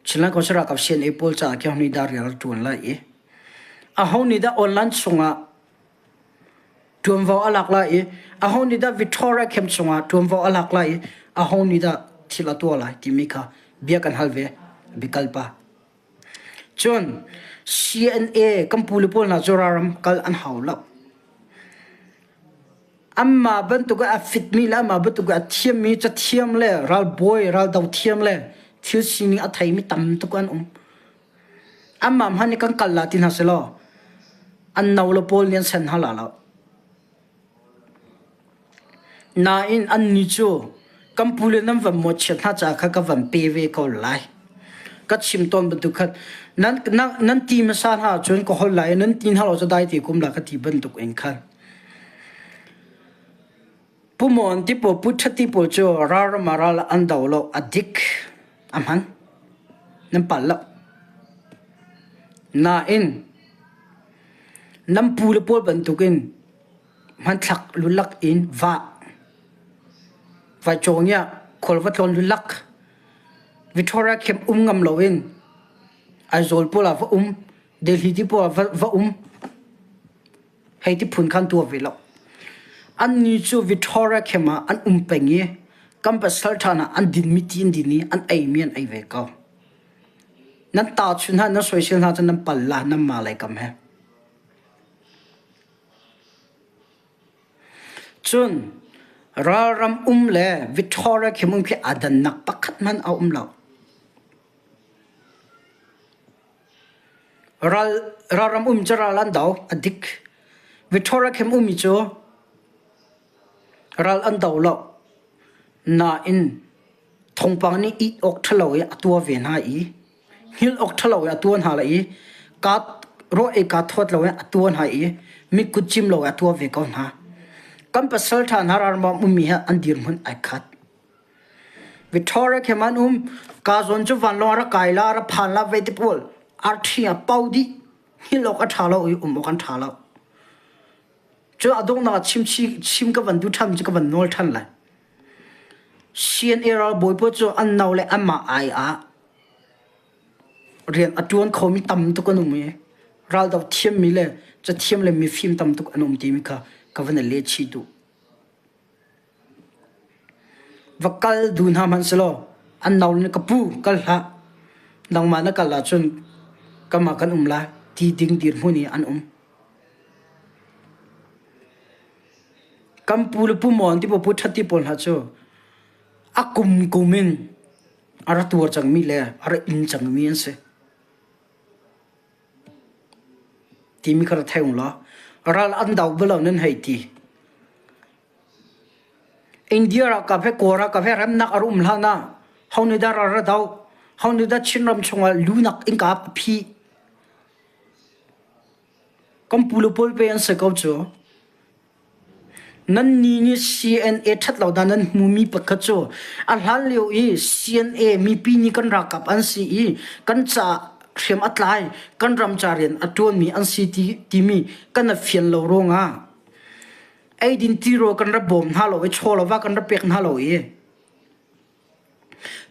Chinland Council ralkap CNA pawl caah khin aho nih dah rian a ṭuan lai i aho nih dah online chungah ṭuanvo a lak lai i aho nih dah Victoria camp chungah ṭuanvo a lak lai i aho nih dah thil a tuah lai timi kha bia kan hal ve biakal pa. Cun. CNA kan pu le pawl hna cu ralram kal an hau lo. Anmah bantuk ah a fitmi le anmah bantuk ah a thiammi cathiam le ralbawi, raldo thiam le thil sining a theimi tam tuk an um. Anmah hmanh nih kan kal la ti hna selaw an no le pawl nih an sen hna la lo. Nain annih cu kan pule nan van mawhchiat hna caah khan ka van pe ve ko lai. Ka chim tawn bantuk khan nan, nan, nan ti hmasa hna ahcun ka holh lai i nan ti hna lo cu dai te kum la ka ti bantuk in khan. Pu Mon ti pawl, Pu Ṭhat ti pawl cu ralram ah ral an do lo, a dik, a hman. Nan pal lo. Nain nan pu le pawl bantukin hmanthlak lulak in vah vaicawng khual va tlawn lulak Victoria camp um ngam loin Aizawl pawl ah va um Delhi ti pawl ah va um hei ti phun khan tuah ve lo annih cu Victoria camp ah an um peng i kan pasal ṭha hna an dinmi ti an din i an eimi an ei ve ko nan tahchunh hna nan soisel hna cu nan pal la nan mah lei kam he Cun ralram um le Victoria khim um khi aa dannak pakhat hmanh a um lo. Ral, ralram um cu ral an do, a dik. Victoria khim ummi cu ral an do lo. Nain thawngpang nih ih awk ṭhalo i a tuah ve hna i hngilh awk ṭhalo i a tuah hna lai i kaa ruah i kaa thuat lo i a tuah hna i mi kut cim lo i a tuah ve ko hna. Kan pasal ṭha hna ralmam ummi he an dirhmun ai khat. Victoria khem an um ka zawn cu vanlawng a rak kai la a rak phan la ve ti pawl arṭhi a pau dih hngilh awk a ṭha lo i um awk an ṭha lo. Cu a donghnak ah chim chim ka van duh ṭhan cu ka van nawl ṭhan lai. CNA ralbawi pawl cu an no le anmah ai ah rian a ṭuan khomi tam tuk an um i raldoh thiammi le cathiam le mifim tam tuk an um timi kha ka van i lehchih duh. Va kal duh hna hmanh selaw an no nih ka pu kal hlah nangmah na kal ahcun kanmah kan um lai ti ding dirhmun i an um. Kan pu le pu maw an ti pawl pu ṭhat ti pawl hna cu a kum kum in a ra tuar cangmi le a ra inn cangmi an si. Timi kha ra thei ung law ral an do bal lo nan hei ti. India ralkap he Kawl ralkap he remnak a um hlan ah ho nih dah ral ra do, ho nih dah Chinram chungah lunak innka a phih. Kan pu le pawl pe an si ko cu. Nannih nih CNA ṭhat lo dah nan hmumi pakhat cu a hlan lio i CNA mipi nih kan ralkap an si i kan ca hriam a tlai kan ram ca rian a ṭuanmi an si ti, timi kan i fian lo ruangah eidin tirawl kan rak bawm hna lo i chaw le va kan rak pek hna lo i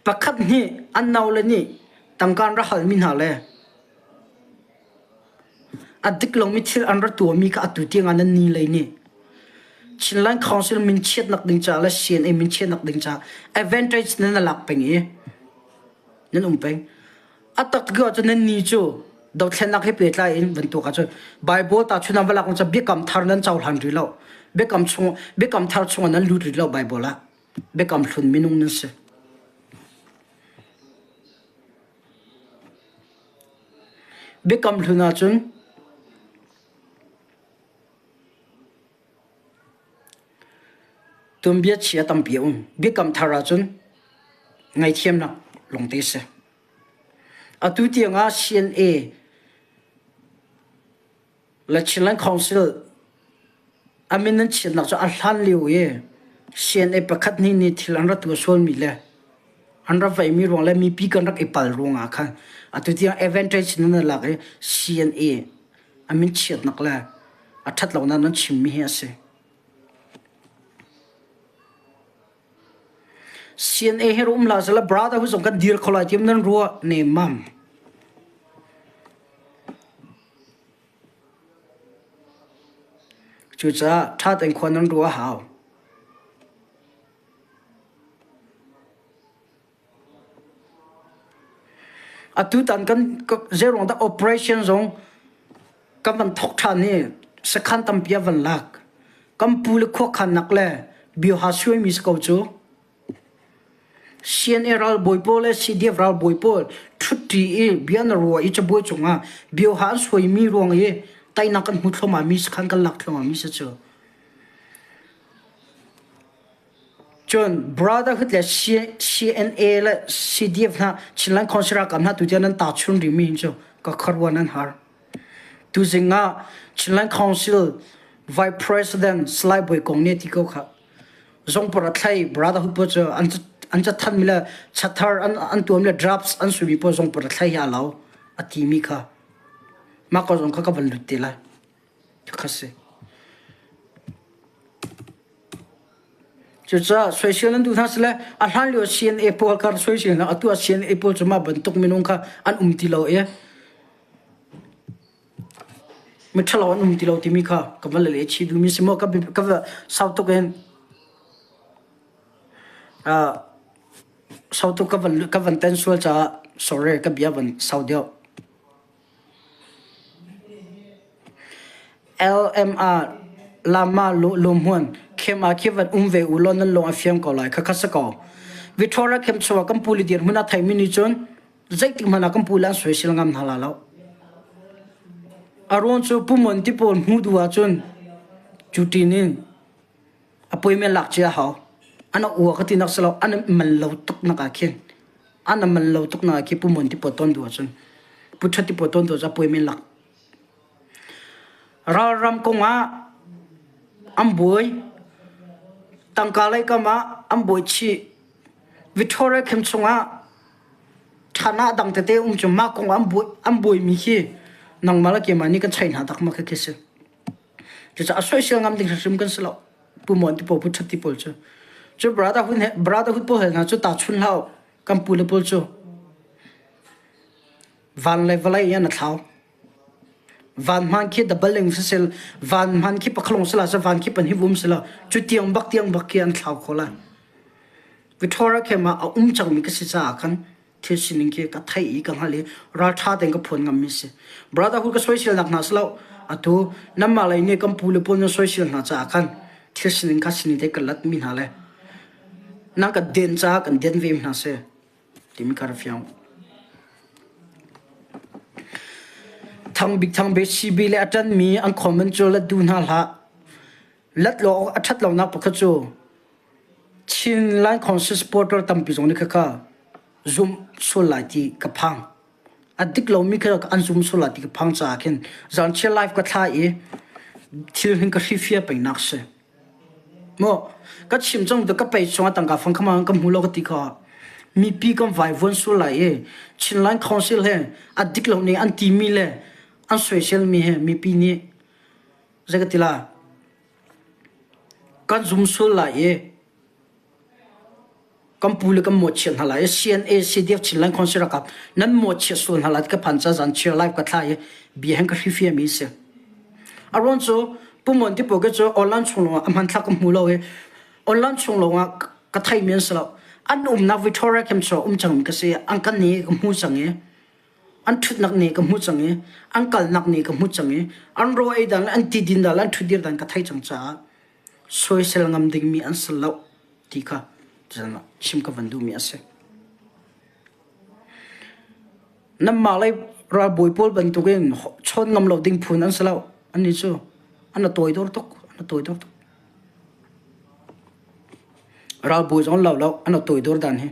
Pakhat nih an naule nih tangka an rak halmi hna le a dik lomi thil an rak tuahmi kha atu tiangah nan ni lei nih Chinland Council min chiatnak ding caah le CNA min chiatnak ding caah advantage nan lak peng i nan um peng. A tak ahcun nan ni cu dothlennak he pehtlai in bantuk ahcun Bible ta chun va lak biakam thar nan cohlan rih lo. Biakam chung biakam thar chungah nan lut rih lo Bible ah. Biakam hlun minung nan si. Biakam hlun ahcun tuanbia chia tampi a um. Biakam thar ahcun ngaihthiamnak lawngte a si. Atu tiangah CNA le Chinland Council a min an chiatnak cu a hlan lio i CNA pakhat nih nih thil an rak tuah sualmi le an rak veimi ruang le mipi kan rak i pal ruangah khan atu tiang advantage nan lak i CNA a min chiatnak le a ṭhat lonak nan chimmi hi a si. CNA hi um hlah sehla brother hu zong kan dir kho lai tiam nan ruah nemmam. Cucaah ṭha tein khua nan ruah a hau. Atutan kan zeiruang dah operation zong kan van thok ṭhan i sakhan tampi a van lak. Kan pu le khuakhannak le bioha suaimi si ko cu. CNA ralbawi pawl le CDF ralbawi pawl ṭhutṭi i bia na ruah i cabuai cungah bioha an suaimi ruang i teinak kan hmu thluahmah mi sakhan kan lak thluahmah mi si cu. Cun Brotherhood le CNA le CDF hna Chinland Council ralkap hna tutiang nan tahchun rihmi hin cu ka khuaruah nan har. Tuzing ah Chinland Council Vice President Salai Bawi Kong nih a ti ko khah. Zongpar a thlai Brotherhood pawl cu an an cathanmi le chathar an an tuahmi le drafts an suimi pawl zongpar a thlai hi a lo a timi kha. Mah ko zong kha ka van lut te lai. Kha si. Cucaah soisel nan duh hna sile a hlan lio CNA pawl kha soisel hna atu ah CNA pawl cu mah bantuk minung kha an um ti lo i miṭhalo an um ti lo timi kha ka va lele chih duhmi si maw ka ka va sau tuk in uh, sau tuk ka van ka van ten sual caah sorry ka bia van sau deuh. LMA Lama Lumhmun khem ah khi van um ve u law nan lung a fiang ko lai. Khakha si ko. Victoria khem chungah kan pu le dirhmun a theimi nih cun zeitik hmanh ah kan pu le an soisel ngam hna la lo. A ruang cu Pumon ti pawl hmu duh ahcun cu ṭin in a puai lak cia hau. An a ua ka ti nak si lo, an man lo tuk nak ah khin an a man lo tuk nak ah khi Pumon ti pawl ton duh ahcun Pu Ṭhat ti pawl ton duh ahcun a puai men lak. Ralram kongah an buai. Tangka lei kam ah an buai chih. Victoria camp chungah ṭhan ah dang tete um cu mah kong ah an buai an buaimi khi nangmah le keimah nih kan chai hna tak ma khi khi si. Cucaah soisel ngam ding hrimhrim kan si lo. Pu Mon ti pawl, Pu Ṭhat ti pawl cu. Cu brotherhood he brotherhood pawl he hna cu tahchun hlah u. Kan pu le pawl cu van le vawlei in a thlau. Van hman khi double ing sisel van hman khi pakhalong sila sa van khi pan hi vum sila cu tiang bak tiang bak khi an thlau kho lai. Victoria khem ah a um cangmi ka si caah khan thil sining khi ka theih i ka hngalh i ralṭha tein ka phuan ngammi si. Brotherhood ka soiselnak hna si lo. Atu nanmah lei nih kan pu le pawl nan soisel hna caah khan thil sining kha sining te ka latmi hna le nan ka den caah kan den ve hna si timi kha ra fiang. Thangbik thangbik CB le a ṭanmi an comment cu let duh hna hlah. Let lo awk a ṭhat lonak pakhat cu Chin Line Council supporter tampi zong nih khakha zumh sual lai ti ka phang. A dik lomi kha an zum sual lai ti ka phang caah khin zanchiar live ka thla i thil hin ka hrifia pengnak si. Maw ka chim cang ka pei chungah tangka fang khama ka hmu lo ka ti kha mipi kan vaivuan sual lai i Chin Line Council he a dik lo ning an timi le an soisel mi he mipi nih zei ka ti la Kan zum sual lai i kan pu le kan mawhchiat hna lai i CNA, CDF Chinland Council ralkap nan mawhchiat sual hna lai ti ka phan ca zan chiar live ka thlah i bia hen ka hrifiami a si. A ruang cu Pu Mon ti pawl cu online chung lawngah a hmanthlak ka hmu lo i online chung lawngah ka theimi an si lo. An umnak Victoria Camp cu um cangmi ka si. An kan ni ka hmu cang i an ṭhutnak ne ka hmu cang i an kalnak ne ka hmu cang i an raw ei dan le an ti din dan le an ṭhutdir dan ka theih cang caah soisel ngam dingmi an si lo ti kha chim ka van duhmi a si. Nanmah lei ralbawi pawl bantukin chawn ngam lo ding phun an si lo. Annih cu an a toidor tuk, an a toidor tuk. Ralbawi zong an lo lo, an a toidor dan hi.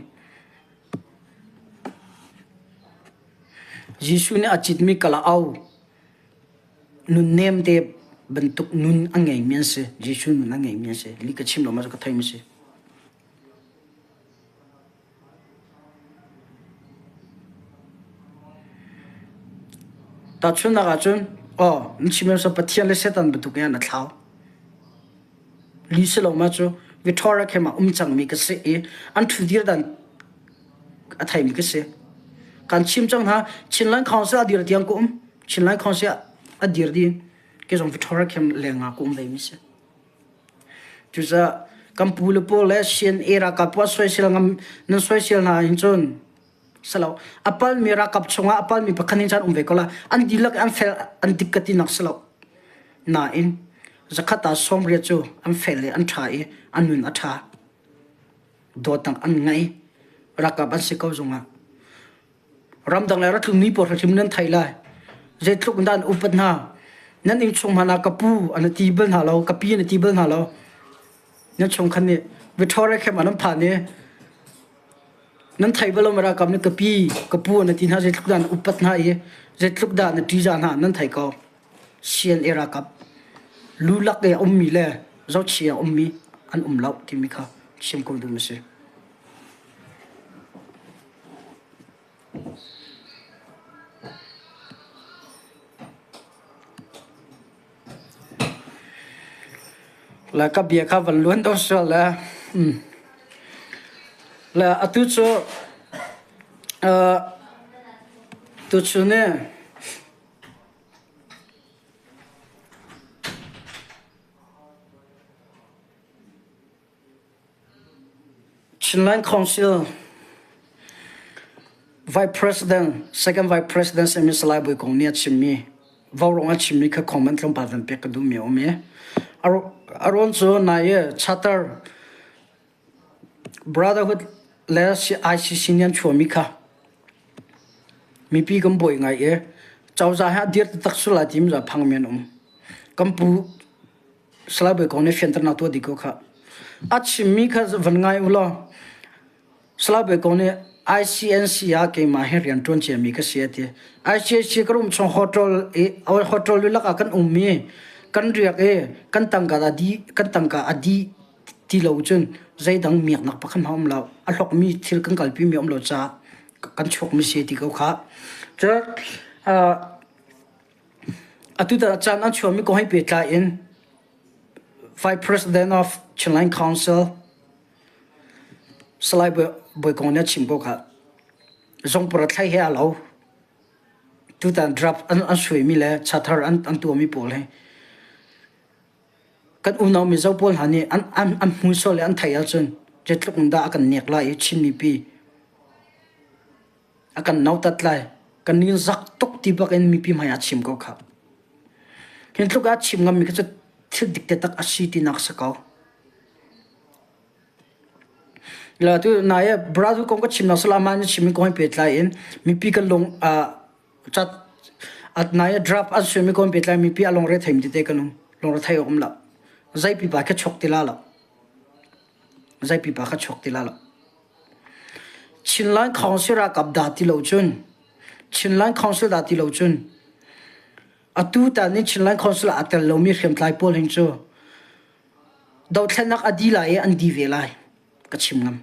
Jesuh nih a citmi kalauk nunnem te bantuk nun a ngeimi an si. Jesuh nun a ngeimi an si. Lih ka chim lo ma cu ka theimi si. Tahchunhnak ahcun, aw, na chim sa Pathian le Satan bantuk in a thlau. Li si lo ma cu Victoria khem ah um cangmi ka si i an ṭhudir dan a theimi ka si. Kan chim cang hna, Chinland Council a dir tiang ka um. Chinland Council a dir ding ke zong Victoria khem leng ah ka um ve mi si. Cucaah kan pu le pawl le CNA ralkap pawl soisel ngam nan soisel hna hin cun. Salo. A palmi ralkap chungah a palmi pakhat in caan um ve ko la. An dihlak an fel an dik ka tinak silo. Nain zakhat ah 80 cu an fel i an ṭha i an nun a ṭha. Dawtnak an ngei. Ralkap an si ko zungah. Ramdang le ratlungmi pawl hrim nan thei lai. Zeitluk in dah an upat hna. Nan innchung hmanh ah ka pu an ti bal hna lo, ka pi an ti bal hna lo. Nan chung khan nih Victoria camp ah nan phan i nan thei bal lo ma ralkap nih ka pi, ka pu an ti hna zeitluk dah an upat hna i zeitluk dah na ṭihzah hna nan thei ko. CNA ralkap lulak i a ummi le zohchia a ummi an um lo timi kha chim ko duh na si. Le ka bia kha van luan deuh sual le le atu cu uh, tuchun i Chinland Council Vice President, Second Vice President simi Salai Bawi Kong nih a chimmi vaurawng a chimmi kha comment tlawmpal van pek ka duhmi a um i a ruang cu nai i charter Brotherhood le ICC nih an chuahmi kha mipi kan buai ngai i cozah he a dir taktak sual lai timi cu a phangmi an um. Kan pu Salai Bawi Kong nih fianternak tuah dih ko khah. A chimmi kha van ngai u law Salai Bawi Kong nih ICNC ah keimah hi rian ṭuan ciami ka si a ti. ICNC ka rum chung hotel i hotel lak ah kan um i kan riak i kan tangka a di kan tangka a di ti lo cun zeidang miaknak pakhat hmanh um lo. A hlawkmi thil kan kalpi mi um lo caah kan chuakmi si ti ko khah. Cun Atutan ah caan an chuahmi kong he pehtlai in Vice President of Chinland Council Salai Bawi Kong nih a chim ko kha. Zongpar a thlai he a lo. Tutan draft an, an suaimi le chathar an, an tuahmi pawl hi kan unau Mizo pawl hna nih an, an, an hmu sual le an theih ahcun zeitluk in dah a kan nek lai i Chin mipi A kan nautat lai. Kan ning zak tuk ti bak in mipi hmai ah chim ko kha. Hin tluk ah chim ngammi kha cu thil dik te tak a si tinak si ko. La tu nai brother kong ka chim nak sala ma ni chim kong pehtlai in mipi kan lung a chat at nai draft an suimi kong pehtlai mipi a lung re thei mi te kan um lung re thei um la zai pi pa kha chok ti la la zai pi pa kha chok ti la la Chinland Council ralkap dah ti lo cun Chinland Council dah ti lo cun atu tan in Chinland Council ah aa tel lomi hriamtlai pawl hin cu dothlennak a di lai i an di ve lai ka chim ngam.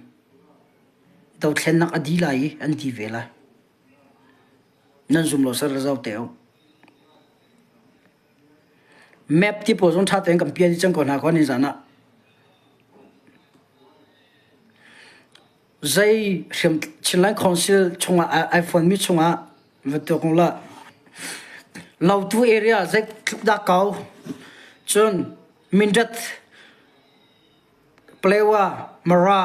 Dothlennak a di lai i an di ve lai. Nan zum lo sar zau te u. Map ti pawl zong ṭha tein kan pial dih cang ko hna kaw nizan ah. Zei hriam Chinland Council chungah ai fonmi chungah va tuak la Lautu area zeitluk dah kau cun Mindat Palewa Mara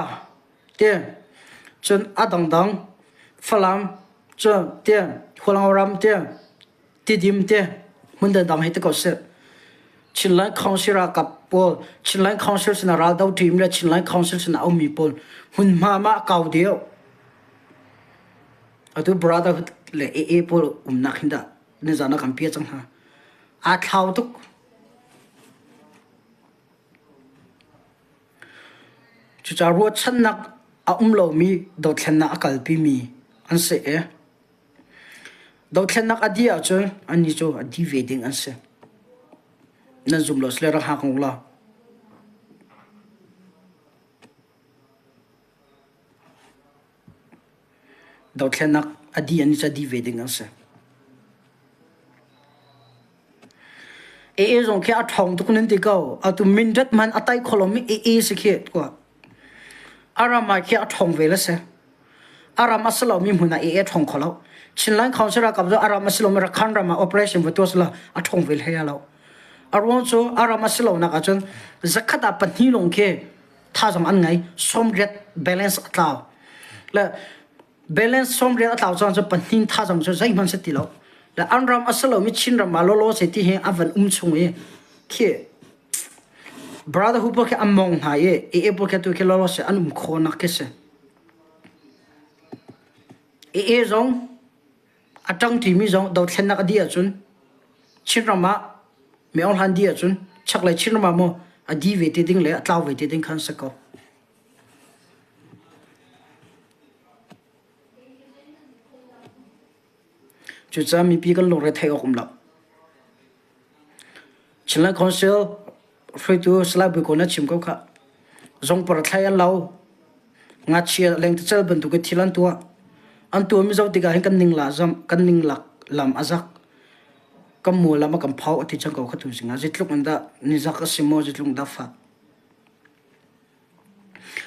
ti cun a dangdang Falam cun ti Hualngo ram ti Tidim te hmun dangdang hi ti ko seh. Chinland Council ralkap pawl, Chinland Council sinah raldo team le Chinland Council sinah a ummi pawl hmunhma ma a kau deuh. Atu Brotherhood le AA pawl umnak hin dah nizan ah kan pia cang hna. Aa thlau tuk. Cucaah ruahchannak a um lomi dothlennak a kalpimi an si i Dothlennak a dih ahcun annih cu a dih ve ding an si. Nan zum lo sile rak hngak u law. Dothlennak a dih annih cu a dih ve ding an si. AA zong khi a ṭhawng tuk nan ti ko. Atu mindat man a tai kho lomi AA si khi kuah. A ram ah khi a ṭhawng ve le si. A ram a si lomi hmun ah AA ṭhawng kho lo. Chinland Council ralkap cu a ram a si lomi Rakhine ram ah operation va tuah sila a ṭhawng ve hlei lo. A ruang cu a ram a si lonak ahcun zakhat ah pahnih lawng khi thazang an ngei. 80 balance a tlau. Le Balance 80 a tlau cang cu pahnih thazang cu zeihmanh si ti lo. Le an ram a si lomi Chinram ah lawlaw se ti hi a van um chung i khi Brotherhood pawl khi an mong hna i AA pawl khi tu khi lawlaw se an um khawhnak khi si. AA zong a ṭangṭimi zong dothlennak a dih ahcun Chinram ah mi Aung Hlan dih ahcun chaklei Chinram ah maw a di ve te ding le a tlau ve te ding khan si ko. Cucaah mipi kan lungre theih awk um lo. Chinland Council hruaitu Salai Bui na chim ko khah. Zongpar thlai an lo. Ngakchia lengtecel bantuk in thil an tuah. An tuahmi zoh tikah hin kan ning la zam, kan ning lak lam a zak. Kan mual lam a kan phau a ti cang ko kha tu zingah. Zeitluk in dah nizak a si maw, zeitluk in dah fak.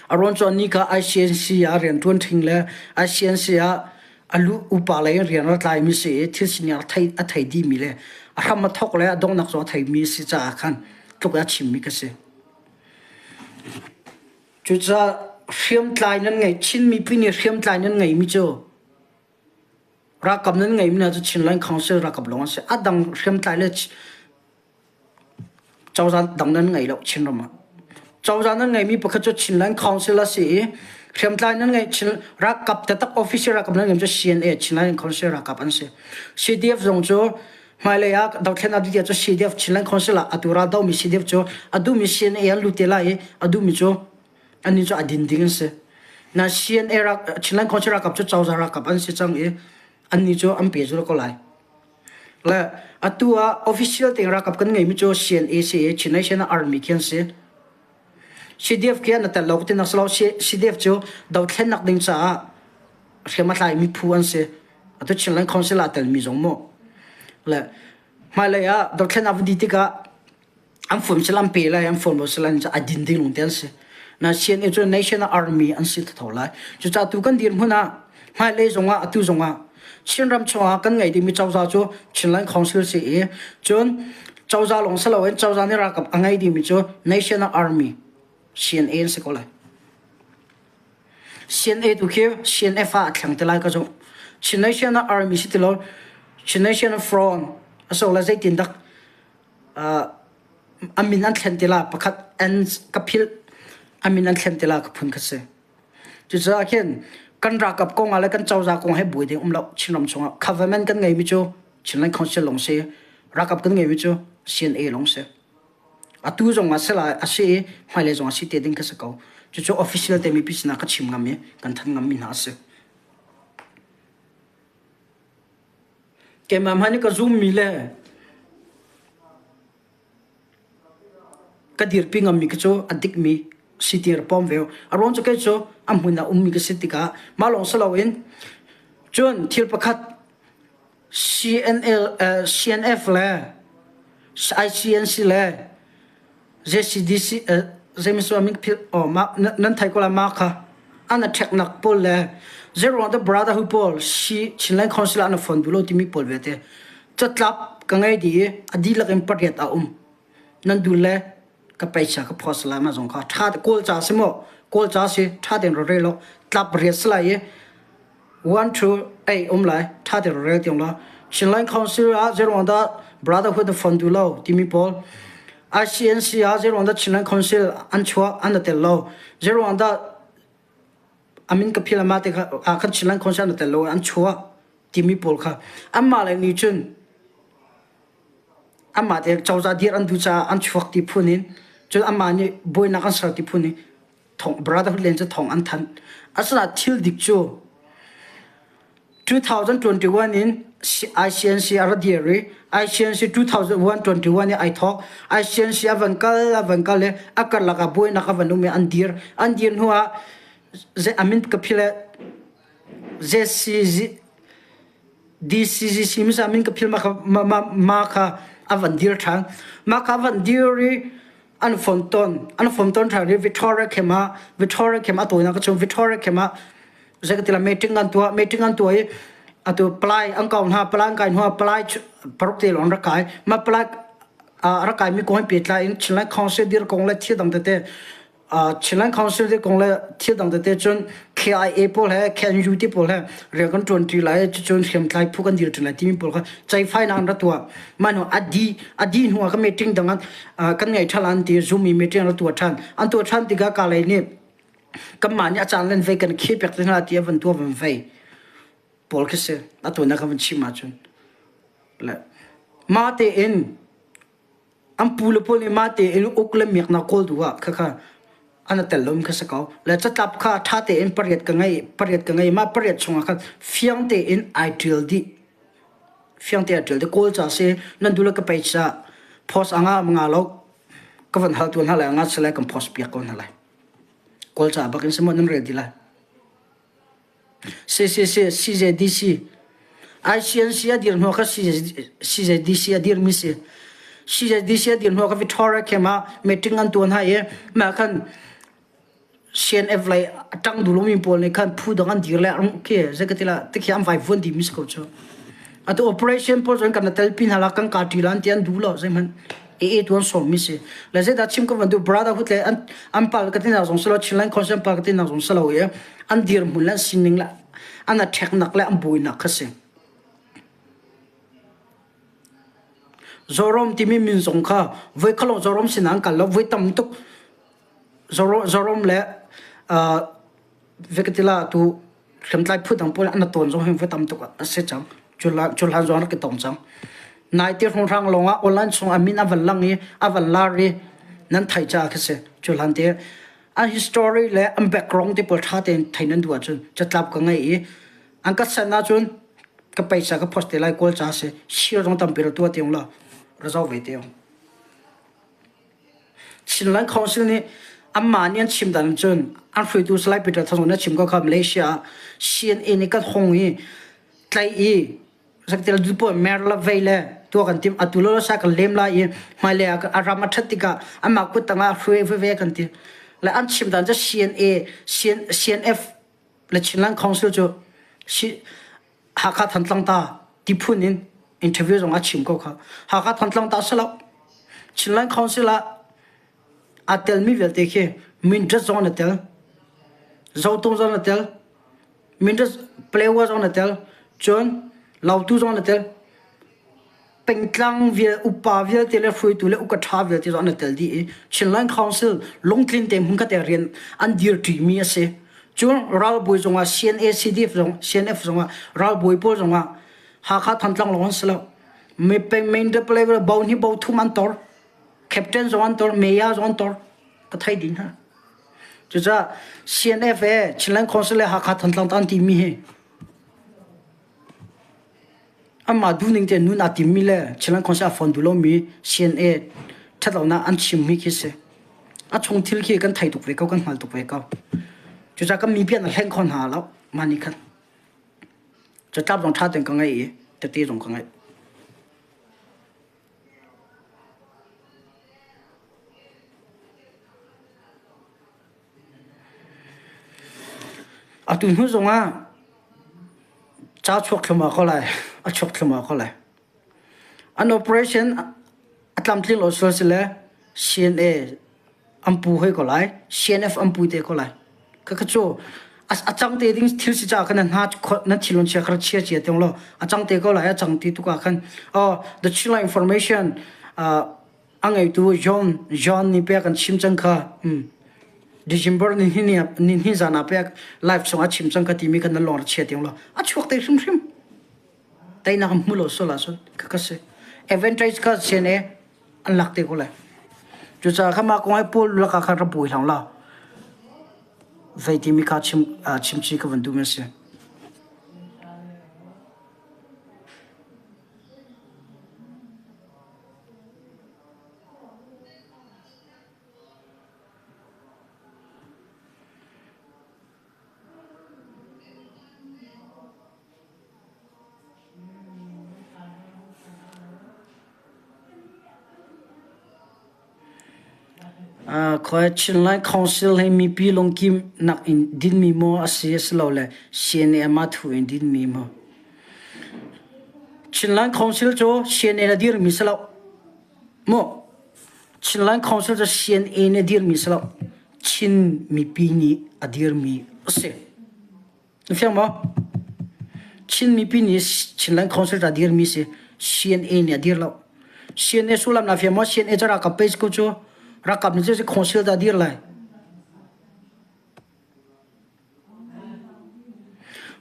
A rawn cu anih kha ICNC ah rianṭuan ṭhing le ICNC ah a lu upa lei in rian a tlaimi si i thil sining a thei a thei dihmi le a hram a thawk le a donghnak zong a theimi a si caah khan tluk a chimmi ka si. Cucaah hriamtlai nan ngei Chin mipi nih hriamtlai nan ngeimi cu ralkap nan ngeimi hna cu Chinland Council ralkap lawng an si. A dang hriamtlai le Cozah dang nan ngei lo Chinram ah. Cozah nan ngeimi pakhat cu Chinland Council a si i hriamtlai nan ngeih Chin ralkap taktak official ralkap nan ngeih cu CNA Chinland Council ralkap an si. CDF zong cu hmailei ah dothlennak dih cu CDF Chinland Council ah atu ral domi CDF cu a duhmi CNA an lut te lai i a duhmi cu annih cu a din ding an si. Na CNA rak Chinland Council ralkap cu cozah ralkap an si cang i annih cu an pe zul ko lai. Le atu ah official tein ralkap kan ngeimi cu CNA si i Chin Nation Army khi an si. CDF khi an tel lo tinak si lo CDF cu dothlennak ding caah hriam a tlaimi phu an si. Atu Chinland Council ah telmi zong mu. Le hmailei ah dothlennak van di tikah an phone sila an pe lai an phone lo sila a din ding lung te an si na CNA cu National Army an si tho lai cucaah tu kan dirhmun ah hmailei zongah atu zongah Chinram chungah kan ngei dingmi cozah cu Chinland Council si i cun cozah lawng si loin cozah nih ralkap a ngei dingmi cu National Army CNA an si ko lai CNA tu khi CNF ah a thleng te lai ka zumh Chin National Army si ti lo Chin National Front aso la zeitin dak a min an thlen ti la pakhat an ka philh a min an thlen ti la ka phun kha si cucaah khin kan ralkap kong ah le kan cozah kong he buai ding um lo Chinram chungah government kan ngeimi cu Chinland Council lawng si ralkap kan ngeimi cu CNA lawng si atu zong ah sila a si i hmailei zong ah si te ding kha si ko cucu official te mipi sinah ka chim ngam i kan thanh ngammi hna a si Keimah hmanh nih ka zummi le ka dirpi ngammi khi cu a dikmi si ti rak pawm ve. A ruang cu kei cu a hmun ah ummi ka si tikah mah lawng si loin cun thil pakhat CNL, uh, CNF le ICNC le JCDC zeimisu min phil oh ma nan thai ko la ma kha an a ṭheknak pawl le zeiruang dah brotherhood pawl si Chinland Council ah na phone duh lo timi pawl vialte catlap ka ngei dih i a dihlak in pariat a um nan dul le ka paisa ka post lai ma zong kha ṭha kawl ca si maw kawl ca si ṭha tein ra rel tlap riat si lai i 1 to 8 um lai ṭha tein rel tiang la Chinland Council ah zeiruang dah Brotherhood na fund duh lo timi pawl ICNC ah zeiruang dah Chinland Council an chuah an tel lo zeiruang dah amin ka phil ama te kha ah khan Chinland Council an tel lo an chuah timi pawl kha anmah le nih cun anmah te cozah dir an duh caah an chuak ti phun in cun anmah nih buainak an ser ti phun in thong brotherhood len cu thong an thanh asinain thil dik cu 2021 in ICNC a ra dir i ICNC 2021 i ai thawk ICNC a van kal a van kal i a karlak ah buainak a van um i an dir an dir hnu ah amin ka phil ZCG DCGC misa min ka phil ma kha ma kha a van dir ṭhan ma kha van dir i an fon ton an fon ton ṭhan i Victoria camp ah Victoria camp a tawinak ka chung Victoria camp ah zeikatila meeting an tuah meeting an tuah i atu palai an kau hna palai an kai hnu ah palai paruk te lawng rak kai ma palai rak kai mi kong he pehtlai in Chinland Council dir kong le thil dang tete Chinland Council dir kong le thil dang tete cun KIA pawl he KNU ti pawl he rian kan ṭuan ṭi lai cucun hriamtlai phu kan dir ṭi lai timi pawl kha ceihfainak an ra tuah. Mah hnu a dih a dih hnu ah ka meeting dang ah kan ngei ṭhan an ti Zoom i meeting an ra tuah ṭhan. An tuah ṭhan tikah Kalay nih kanmah nih a caan len vei kan kheh piak te hna ti a van tuah van vei pawl khi si. Atu na ka van chim ahcun le mah tein an pu le pawl nih mah tein uk le miaknak kawl duh ah khakha an a tel lomi kha si ko. Le catlap kha ṭha tein pariat ka ngei pariat ka ngei mah pariat chungah khan fiang tein ai ṭial dih. Fiang tein ai ṭial dih. Kawl ca si nan duh le ka page ah post a ngah nga lo ka van hal tuan hna lai nga si lai kan post piak ko hna lai. Kawl ca bak in si maw nan rel dih lai. CCC, CJDC, ICNC a dir hnu kha CJDC a dirmi si. CJDC a dir hnu kha Victoria camp ah meeting an tuan hna i mah khan CNF lei a ṭang duh lomi pawl nih khan phu dang an dir le khi zei ka ti la tikhi an vai vuan dihmi si ko cu. Atu operation pawl cun kan telpi hna la kan ka ṭi la an ti an duh lo zeihmanh AA tu an sawmmi si. Le zeidah chim ka van duh brotherhood le an an pal ka tinak zong si lo Chinland Council an pal ka tinak zong si lo i an dirhmun le an sining le an a ṭheknak le an buainak kha si. Zoram timi min zong kha voi khalong Zoram sinah an kal lo voi tam tuk Zoram le uh, Vekatila tu hriamtlai phu dang pawl an tawn zong hi voi tam tuk a si cang. Cuhlan zong rak i tong cang. Nai ti hrang lawng ah online chung a min a van lang i a van lar i nan thai ca khi si. Cuhlan te an history le an background te pawl ṭha tein thei nan duh ahcun catlap ka ngei i an ka send ahcun ka paisa ka post te lai kawl ca si share zong tampi ra tuah te la ra zoh ve te Chinland Council nih anmah nih an chim dan cun an hruaitu Salai Peter Thazung nih a chim ko kha Malaysia ah CNA nih kan hong i tlaih i zaktel dupo mer la vei le tua kan tim atu lo sa kan lem lai i hmailei ah a ram a ṭhat tikah amah kut tangah hruai veve kan ti le an chim dan cu CNA CNF le Chinland Council cu Hakha Thantlang ta ti phun in interview zong a chim ko kha. Hakha Thantlang ta salo Chinland Council ah aa telmi vialte khi Mindat zong na tel, Zotung zong na tel, Mindat Palewa zong na tel, cun Lautu zong na tel. Pengtlang vial upa vialte le hruaitu le uka ṭha vialte zong an i tel dih i Chinland Council lungtlin te hmun khat rian an dirṭimi a si. Cun ralbawi zongah CNA CDF zong CNF zongah ralbawi pawl zongah Hakha Thantlang lawng an si lo. Main level bo hnih bo thum an tor. Captain zong an tor, mayor zong an tor. Ka thei ding hna. Cucaah CNF e Chinland Council le Hakha Thantlang ta an timi hi Amah duhning tein nun aa timmi le Chinland Council a fawn duh lomi CNA ṭhatlonak an chimmi khi si. A chung thil khi kan thei tuk ve ko, kan hngal tuk ve ko. Cucaah kan mipi an hleng kho hna lo, mah nih khan. Catlap zong ṭha tein ka ngeih i tete zong ka ngeih. Atu hnu zongah ca chuak thluahmah ko lai. A chuak thluahmah ko lai. An operation a tlamtling lo sual si le CNA an pu hoi ko lai. CNF an pu te ko lai. Khakha cu a cang te ding thil si caah khan na na thinlung chia kha chia chia tiang law a cang te ko lai a cang ti tuk ah khan oh the Chila information uh, A ngeitu John John nih pek an chim cang kha. Um. December ni ni ni ni zan ah pek live chung a chim cang kha timi kan nan lawng ra chia tiang lo. A chuak te hrimhrim. Teinak an hmu lo sual ahcun ka ka si. Advantage kha CNA an lak te ko lai. Cucaah kha mah kong ai pawl laka kha ra buai hlang la. Vei timi kha chim chim chi ka van duh mi si. Khoi Chinland Council hi mipi lungkim nak in dinmi maw a si asilole CNA mah thu in dinmi maw? Chinland Council cu CNA na dirmi si lo. Mu Chinland Council cu CNA nih a dirmi si lo. Chin mipi nih a dirmi a si. Na fiang maw? Chin mipi nih Chinland Council ta dirmi si CNA nih a dir lo. CNA sullam na fiang maw? CNA cu ralkap pei ko cu. Ralkap nih cu council ta dir lai.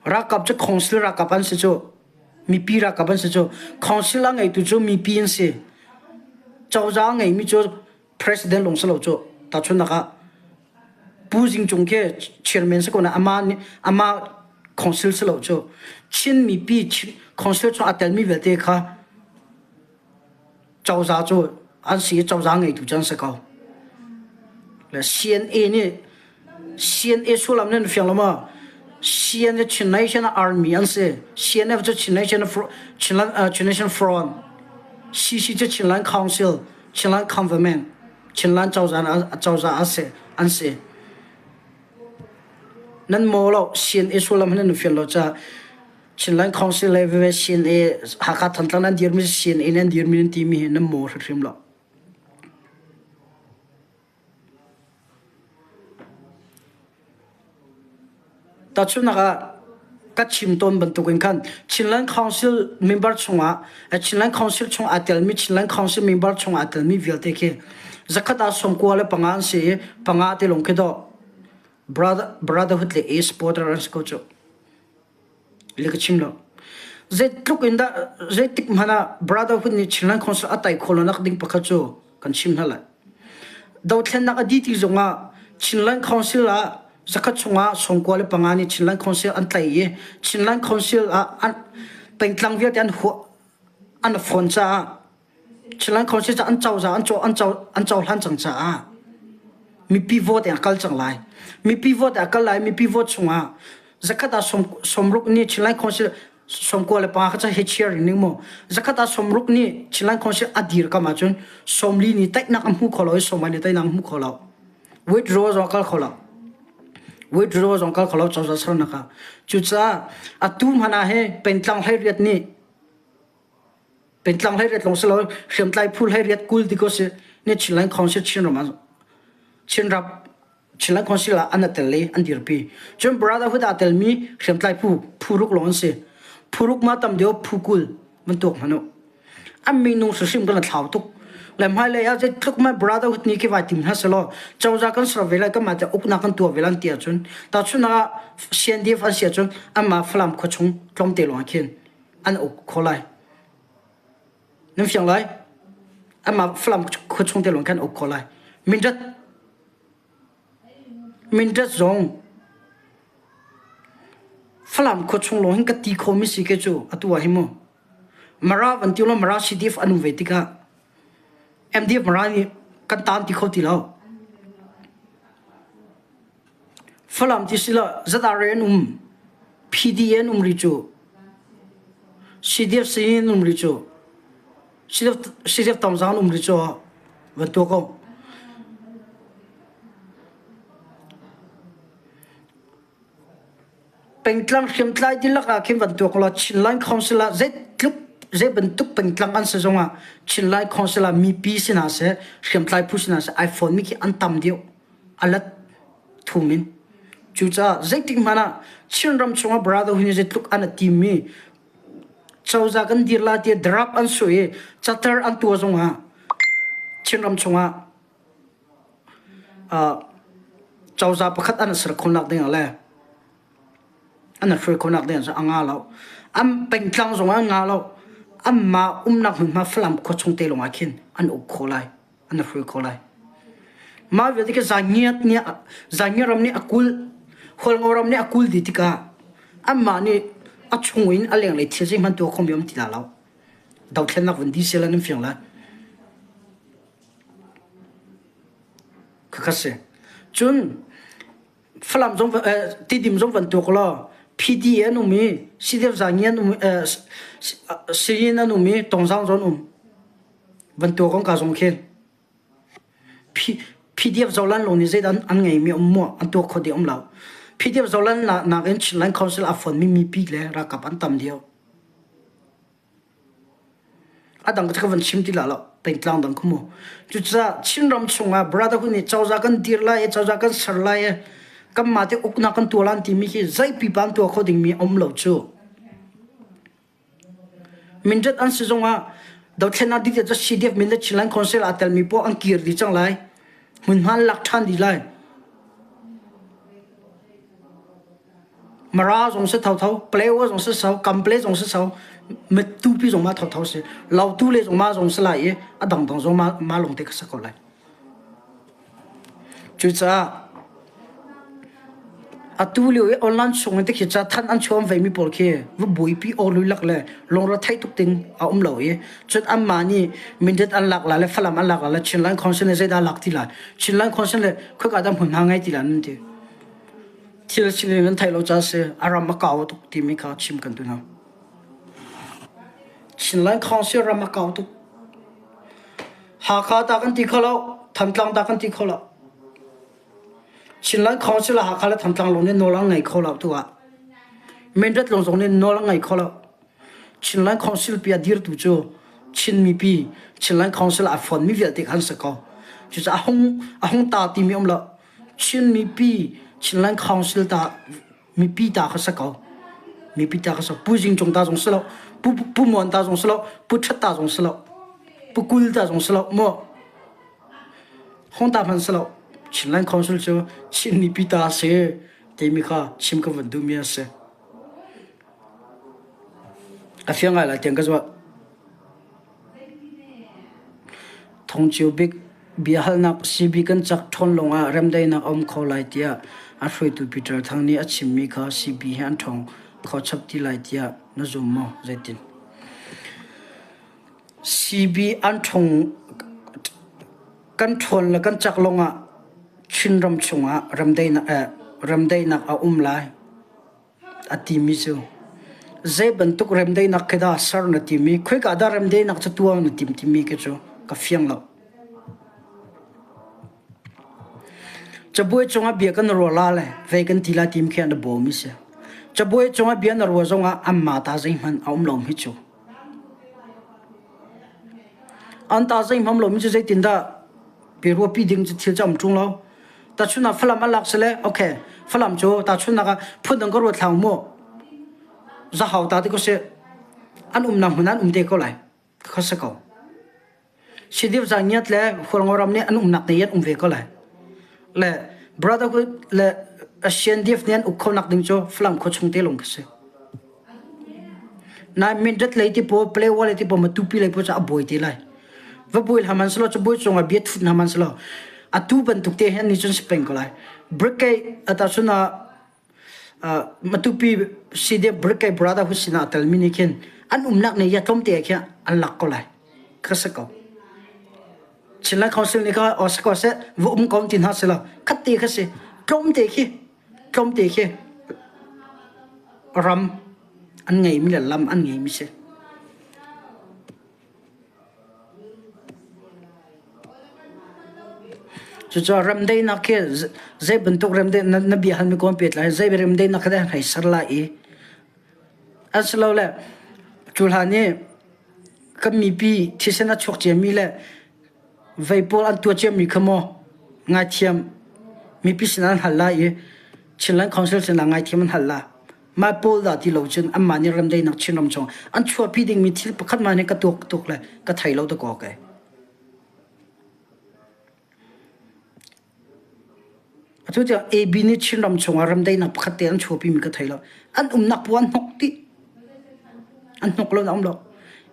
Ralkap cu council ralkap an si cu. Mipi ralkap an si cu. Council a ngeitu cu mipi an si. Cozah a ngeimi cu president lawng si lo cu. Tahchunhnak ah Pu Zing Cung khi chairman si ko na amah nih amah council si lo cu. Chin mipi council chung a telmi vialte kha cozah cu an si i cozah ngeitu cu an si ko. Le CNA nih CNA sullam nan fiang lo maw? CNA Chin Nation Army an si. CNF cu Chin Nation Chinland, uh, Chin Nation Front. CC cu Chinland Council, Chinland Government, Chinland cozah cozah an si an si. Nan maw lo CNA sullam nan fian lo ca Chinland Council le veve CNA Hakha Thantlang nan dirmi CNA nan dirmi nan timi hi nan maw hrimhrim lo. Tahchunhnak ah ka chim tawn bantukin khan Chinland Council member chungah Chinland Council chung aa telmi Chinland Council member chung aa telmi vialte khi zakhat ah 95 an si i panga te lawng khi dawh brother brotherhood le a supporter an si ko cu. Le ka chim lo. Zeitluk in dah zeitik hmanh ah Brotherhood nih Chinland Council a tai khawh lonak ding pakhat cu kan chim hna lai. Dothlennak a dih ti zongah Chinland Council ah zakhat chungah 95 nih Chinland Council an tlaih i Chinland Council ah an pengtlang vialte an huah an fawn caah Chinland Council cu an cozah an an an cohlan cang caah mipi vote in a kal cang lai. Mipi vote a kal lai mipi vote chungah zakhat ah sawmruk nih Chinland Council 95 kha he chiar ning mu zakhat ah sawmruk nih Chinland Council a dir kam ahcun 40 nih taihnak a hmu kho lo i 50 nih taihnak a hmu kho lo. Withdraw zong a kal kho lo. Withdraw zong kal kho lo cozah sernak ah. Cucaah atu hmanh ah hi pengtlang 18 nih Pengtlang 18 lawng si lo hriamtlai phu 18 kul ti ko si ni Chinland Council Chinram ah Chinram Chinland Council ah an tel i an dirpi. Cun Brotherhood ah telmi hriamtlai phu phu ruk lawng an si. Phu ruk ma tam deuh phu 20 bantuk hmanh u. An minung hrimhrim kan thlau tuk. Le hmailei ah zeitluk ma Brotherhood ni khi vai tim hna selaw cozah kan ser ve lai kan mah te uknak kan tuah ve lan ti ahcun tahchun ah CNDF an si ahcun anmah Falam khuachung tlawmte lawng ah khin an uk kho lai. Nan fiang lai? Amah Falam khua chung te lawng khan uk kho lai. Mindat Mindat zong Falam khua chung lawng hin ka ti kho mi si ke cu atu ah hi mu. Mara van ti lo Mara CDF an um ve tikah MDF Mara nih kan tan ti kho ti lo. Falam ti si lo ZRA an um PDA an um rih cu CDF sinin an um rih cu CDF Tongzang an um rih cu van tuah ko. Pengtlang hriamtlai dihlak ah khin van tuak law Chinland Council ah zeitluk zei bantuk pengtlang an si zongah Chinland Council ah mipi si hna seh hriamtlai phu si hna seh ai fawn mi khi an tam deuh. A lat thum in. Cucaah zeitik hmanh ah Chinram chungah brotherhood nih zeitluk an a timmi cozah kan dir la tiah draft an suah i catar an tuah zongah Chinram chungah uh, cozah pakhat an ser khawhnak ding ah le an hruai khawhnak ding ah a nga lo. An pengtlang zongah an nga lo. Anmah umnak hmunhma Falam khua chung te lawngah khin an uk khawh lai. An hruai khawh lai. Mah vialte khi Zangiat nih Zangiat ram nih a kulh, Hualngo ram nih a kulh dih tikah anmah nih a chung in a lenglei thil zeihmanh tuah khomi um ti la lo. Dothlennak vun di sela nan fiang lai. Khakha si. Cun Falam zong Tidim zong van tuak law PD an um i CDF Zangi an um Siyin an um i Tongzang zong an um. Van tuak on ka zong khin. PDF Zolan lawng nih zeidah an ngeimi um maw an tuah kho dih um lo. PDF Zolan nakin Chinland Council a fonmi mipi le ralkap an tam lio. A dang ka van chim ti la lo pengtlang dang khu mu. Cucaah Chinram chungah Brotherhood nih cozah kan dir lai i cozah kan ser lai i. Kanmah te uknak kan tuah lan timi hi zei pipa an tuah kho dingmi a um lo cu. Mindat an si zongah dothlennak dih cu CDF Mindat Chinland Council aa telmi poah an kir dih cang lai. Hmunhma an lak ṭhan dih lai. Mara zong si thotho, Palewa zong si so, Kample zong si so, Matupi zong ma thotho si, Lautu le zong ma zong si lai i a dangdang zong ma, ma lawng te ka si ko lai. Cucaah atu lio i online chung in tikhi ca thanh an chuam vemi pawl khi va buaipi awlui lak le lungre theih tuk ding a um lo i cun anmah nih Mindat an lak la le Falam an lak la le Chinland Council nih zeidah lak ti lai Chinland Council le khoika dah hmunhma ngei ti lai nan ti thil sining nan theih lo ca si a ram a kau tuk timi kha chim kan duh hna Chinland Council ram a kau tuk Hakha ta kan ti kho lo, Thantlang ta kan ti kho lo. Chinland Council ah Hakha le Thantlang lawng nih nawl an ngei kho lo tu ah. Mindat lawng zong nih nawl an ngei kho lo. Chinland Council pi a dirtu cu Chin mipi Chinland Council a fon mi vialte khan si ko. Cucaah a hung a hung ta timi um lo. Chin mipi Chinland Council ta mipi ta kha si ko. Mipi ta kha si Pu Jing Cung ta zong si lo, Pu Pu Muan ta zong si lo, Pu Ṭhat ta zong si lo, Pu Kul ta zong si lo, mu. Hong ta hman si lo. Chinland Council cu Chin mipi ta si timi kha chim ka van duhmi a si. A fiang ngai lai tiang ka zuah. Thongcio bik biahalnak CB kan cak ṭhawn lawngah remdaihnak a um kho lai tiah a hruaitu Peter Thang nih a chimmi kha CB he an ṭhawng kho chap ti lai tiah na zum maw? Zeitin? CB an ṭhawng kan ṭhawn le kan cak lawngah Chinram chungah remdaihnak, eh, remdaihnak a um lai. A timi cu zei bantuk remdaihnak khi dah ser na timi khoika dah remdaihnak cu tuah na tim timi khi cu ka fiang lo. Cabuai cungah bia kan ruah la le vei kan ti la tim khi an bawmi si. Cabuai cungah bia na ruah zongah anmah ta zeihmanh a um lo mi cu. An ta zeihmanh lo mi cu zeitindah pe ruahpi ding cu thil cu am ṭung lo. Tahchunhnak Falam a lak sile okay Falam cu tahchunhnak ah phundang ka ruat hlang mu zahau ta ti ko sih an umnak hmun an um te ko lai kha si ko. Sidip Zangiat le Hualngo ram nih an umnak te an um ve ko lai. Le Brotherhood le Asian Div nih an uk kho nak ding cu Falam khua chung te lawng khi si. Nai Mindat lei ti pawl, Palewa lei ti pawl, Matupi lei pawl cu a buai te lai. Va buai hlah hmanh selaw, cabuai cungah bia thut hna hmanh selaw, atu bantuk te hin nih cun si peng ko lai. Brigade atahcun ah Matupi CDF Brigade Brotherhood sinah a telmi nih khin an umnak nih ya tlawmte ah khin an lak ko lai. Ka si ko. Chinland Council nih kha o si ko seh va um ko ti hna selaw khat te kha si tlawmte khi tlawmte khi ram an ngeimi le lam an ngeimi si. Cucaah remdaihnak khi zei bantuk remdaihnak na bia halmi kawn pet lai zei remdaihnak kha dah hei ser lai i asilole cu hlan i kan mipi thisen a chuak ciami le vei pawl an tuah ciami kha maw ngaithiam mipi sinah an hal lai i Chinland Council sinah ngaithiam an hal la. Mah pawl dah ti lo cun anmah nih remdaihnak Chinram chung an chuahpi dingmi thil pakhat mah nih ka tuak tuk le ka thei lo dakaw ke. Atu tiang AB nih Chinram chungah remdaihnak pakhat te an chuahpimi ka thei lo. An umnak pu an hnok dih. An hnok lo na um lo.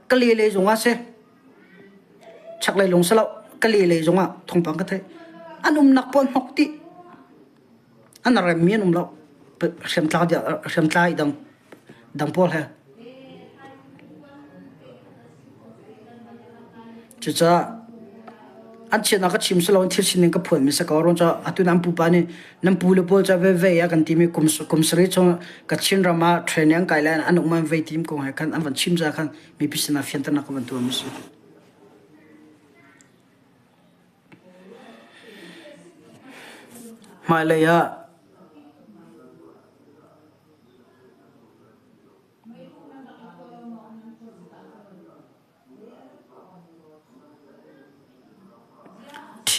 Ka le le zongah si. Chaklei lung si lo. Ka le lei zongah thawngpang ka theih. An umnak pu an hnok dih. An remmi an um lo. Hriamtlai dang dang pawl he. Cucaah an chiatnak ka chim si loin thil sining ka phuanmi si ko. Ruang cu atu nan pupa nih nan pu le pawl cu vei a kan timi kum kum sarih chung Kachin ram ah training an kai lai an um an vei tim kong he khan an van chim ca khan mipi sinah fianternak ka van tuahmi si. Hmailei ah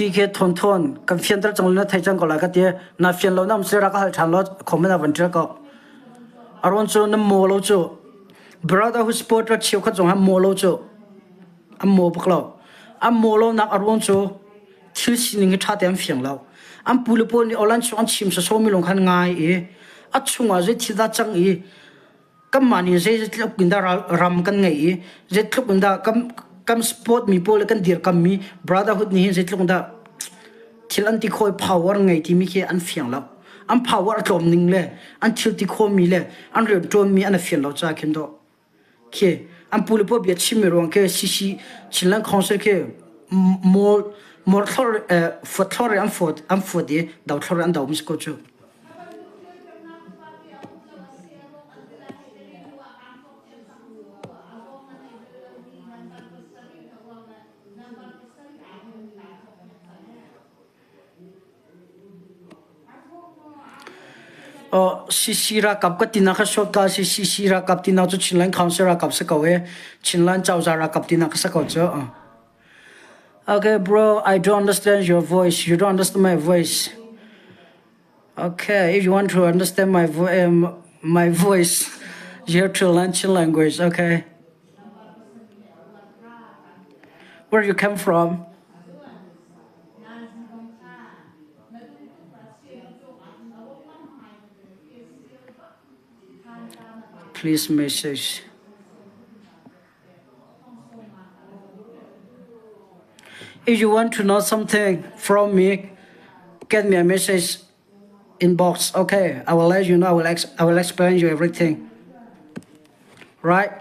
Khi khi thawn thawn kan fianter cang na thei cang ko lai ka ti. Na fian lo na um sira ka hal ṭhan law comment ah van ṭial ko. Aron cu na maw lo cu. Brotherhood supporter cheukhat zong han maw lo cu. An maw bak lo. An maw lo nak aruang cu thil sining hi ṭha te an fiang lo. An pu le pawl nih online chung an chim sawsawmi lawng khan ngai i a chungah zei thil dah cang i kanmah nih zeitluk in dah ram kan ngeih i zeitluk in dah kan kan support mi pawl le kan dirkammi brotherhood nih hin zeitluk in dah thil an ti khawh i power ngei timi khi an fiang lo. An power a tlawm ning le an thil ti khawhmi le an rianṭuanmi an i fian lo caah khin dawh khi an pu le pawl bia chimmi ruang khi CC Chinland Council khi mawl mawrthlor fuathlor an fuat an fuat i dothlor an do mi si ko cu. CC ralkap ka tinak kha shortcut si CC ralkap tinak cu Chinland Council ralkap si ko e Chinland cozah ralkap tinak ka si ko cu. Okay bro, I don't understand your voice. You don't understand my voice. Okay, if you want to understand my vo um, my voice, you have to learn Chin language. Okay. Where you come from? Please message. If you want to know something from me, get me a message inbox. Okay, I will let you know. I will, ex- I will explain you everything. Right?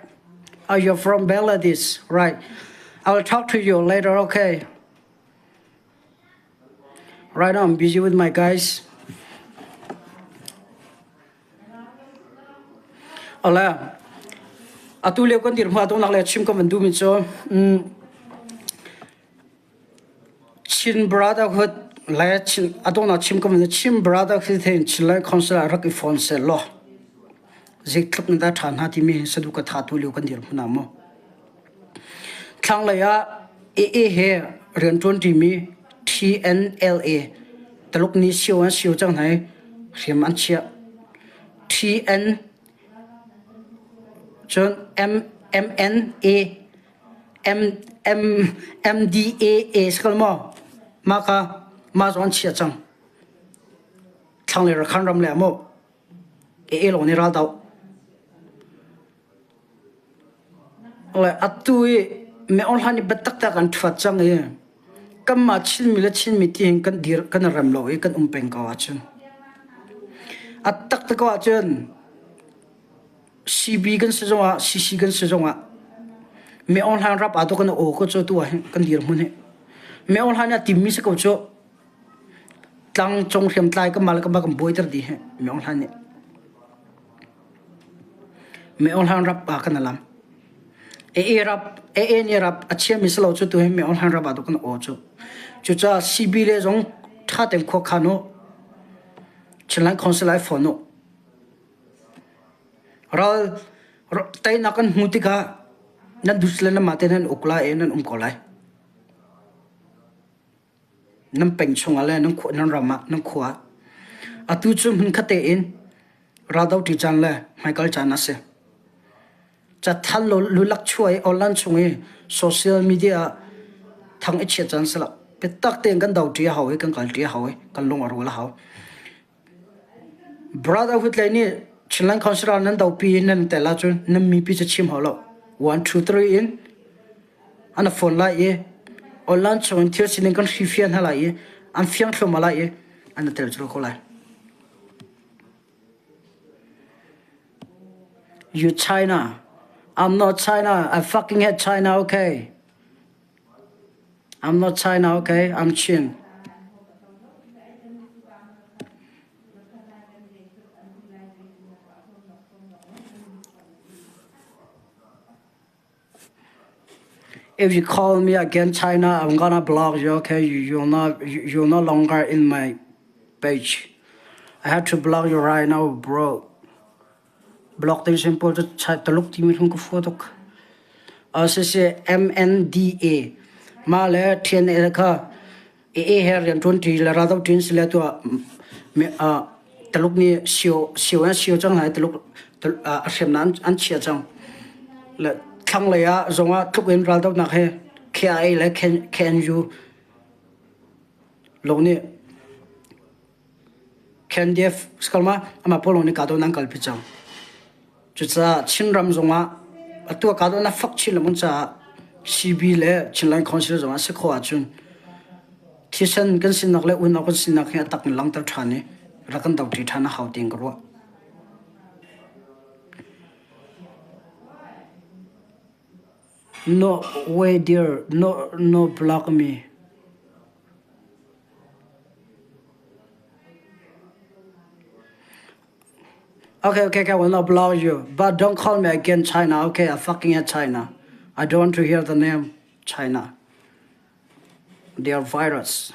Oh, you're from Bangladesh, right? I will talk to you later. Okay. Right now, I'm busy with my guys. Ala, atu lio kan dirhmun donghnak le chim kan van duhmi cu Chin Brotherhood le Chin a donghnak chim kan van Chin Brotherhood he Chinland Council ah rak i fon seh law zeitluk in dah ṭha hna timi saduh ka tha tu lio kan dirhmun ah mu. Thlanglei ah AA he rianṭuanṭimi TNLA Taluk nih sio an sio cang hna i hriam an chiah. TN cun M MNA M M MDAA si ko maw? Mah kha mah zong an chiah cang. Thlanglei Rakhan ram le ah maw AA lawng nih ral doh. Atu i miohlan i biatak tak an ṭhuat cang i kanmah Chinmi le Chinmi ti hin kan dir kan i rem lo i kan um peng ko ahcun a taktak ko ahcun CB kan si zongah CC kan si zongah miohlan rap ah tu kan aw ko cu tu ah hin kan dirhmun hi miohlan ah timmi si ko cu tlangcung hriamtlai kanmah le kanmah kan buaiter dih hi miohlan nih. Miohlan rap ah kan alam. AA rap, AA nih rap a chiami si lo cu tu hi miohlan rap ah tu kan aw cu. Cucaah CB le zong ṭha tein khua khan u. Chinland Council ai fawn u. Ral teinak kan hmu tikah nan dus le nan mah te nan uk lai i nan um ko lai. Nan peng chungah le nan khua nan ram ah nan khua ah. Atu cu hmunkhat tein raldoṭi caan le hmaikal caan a si. Cathal lulak chuah i online chung i social media ah thang i chiat caan si lo. Biatak tein kan doṭi a hau i kan kalṭi a hau i kan lung a rual a hau. Brotherhood lei nih Chinland Council ah nan dopi i nan tel ahcun nan mipi cu chim hau lo. One, two, three in an phone lai i online chung in thil sining kan hrifian hna lai i an fiang thluahmah lai i an i tel colh ko lai. You China. I'm not China. I fucking hate China, okay? I'm not China, okay? I'm Chin. If you call me again China, I'm gonna block you, okay? You, you're not you're no longer in my page. I have to block you right now, bro. Block ding simple cu Taluk timi hlung ka fua tuk. Siseh MNDA mah le TNL kha. AA he rianṭuanṭi le raldohṭi an si le tuah Taluk nih sio sio an sio cang hna i Taluk a hriamnam an chia cang. Le thlanglei ah zongah tluk in raldohnak he KIA le KNU lawng nih KNDF skalma amah pawl lawng nih kahdohnak an kalpi cang. Cucaah Chinram zongah atu ah kahdohnak fak chin lengmang caah CB le Chinland Council zongah si khawh ahcun thisen kan sinak le unau kan sinak hi a tak in langhter ṭhan i rak kan doṭi ṭhan a hau tiin ka ruah. No way dear, no, no block me. Okay, okay, okay, I will not block you. But don't call me again China, okay? I fucking hate China. I don't want to hear the name China. They are virus.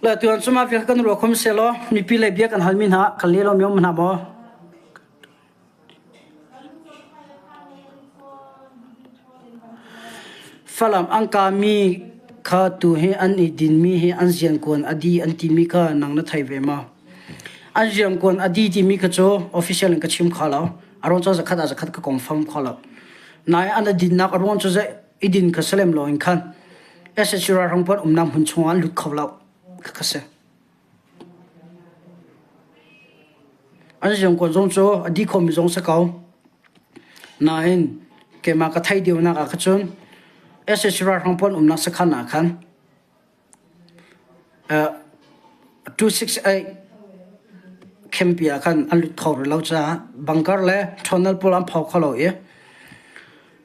Le tuan cuma vial kan ruah khom selaw mipi le bia kan halmi hna kan le lo mi um hna maw? Falam an kami kha tu hi an i dinmi hi an ziankuan a di an timi kha nang na thei ve maw? An ziankuan a di timi kha cu official in ka chim kho lo. A ruang cu zakhat ah zakhat ka confirm kho lo. Nain an i dinnak a ruang cu zei i din kha salem lo in khan SSC ralhrang pawl umnak hmun chungah an lut kho lo kha ka si. An ziangkuan zong cu a di khomi zong si ko. Nain keimah ka theih deuhnak ah kha cun SAC ralhrang pawl umnak sakhan ah khan uh, 268 campi ah khan an lut kho rih lo caah bunker le tunnel pawl an phau kho lo i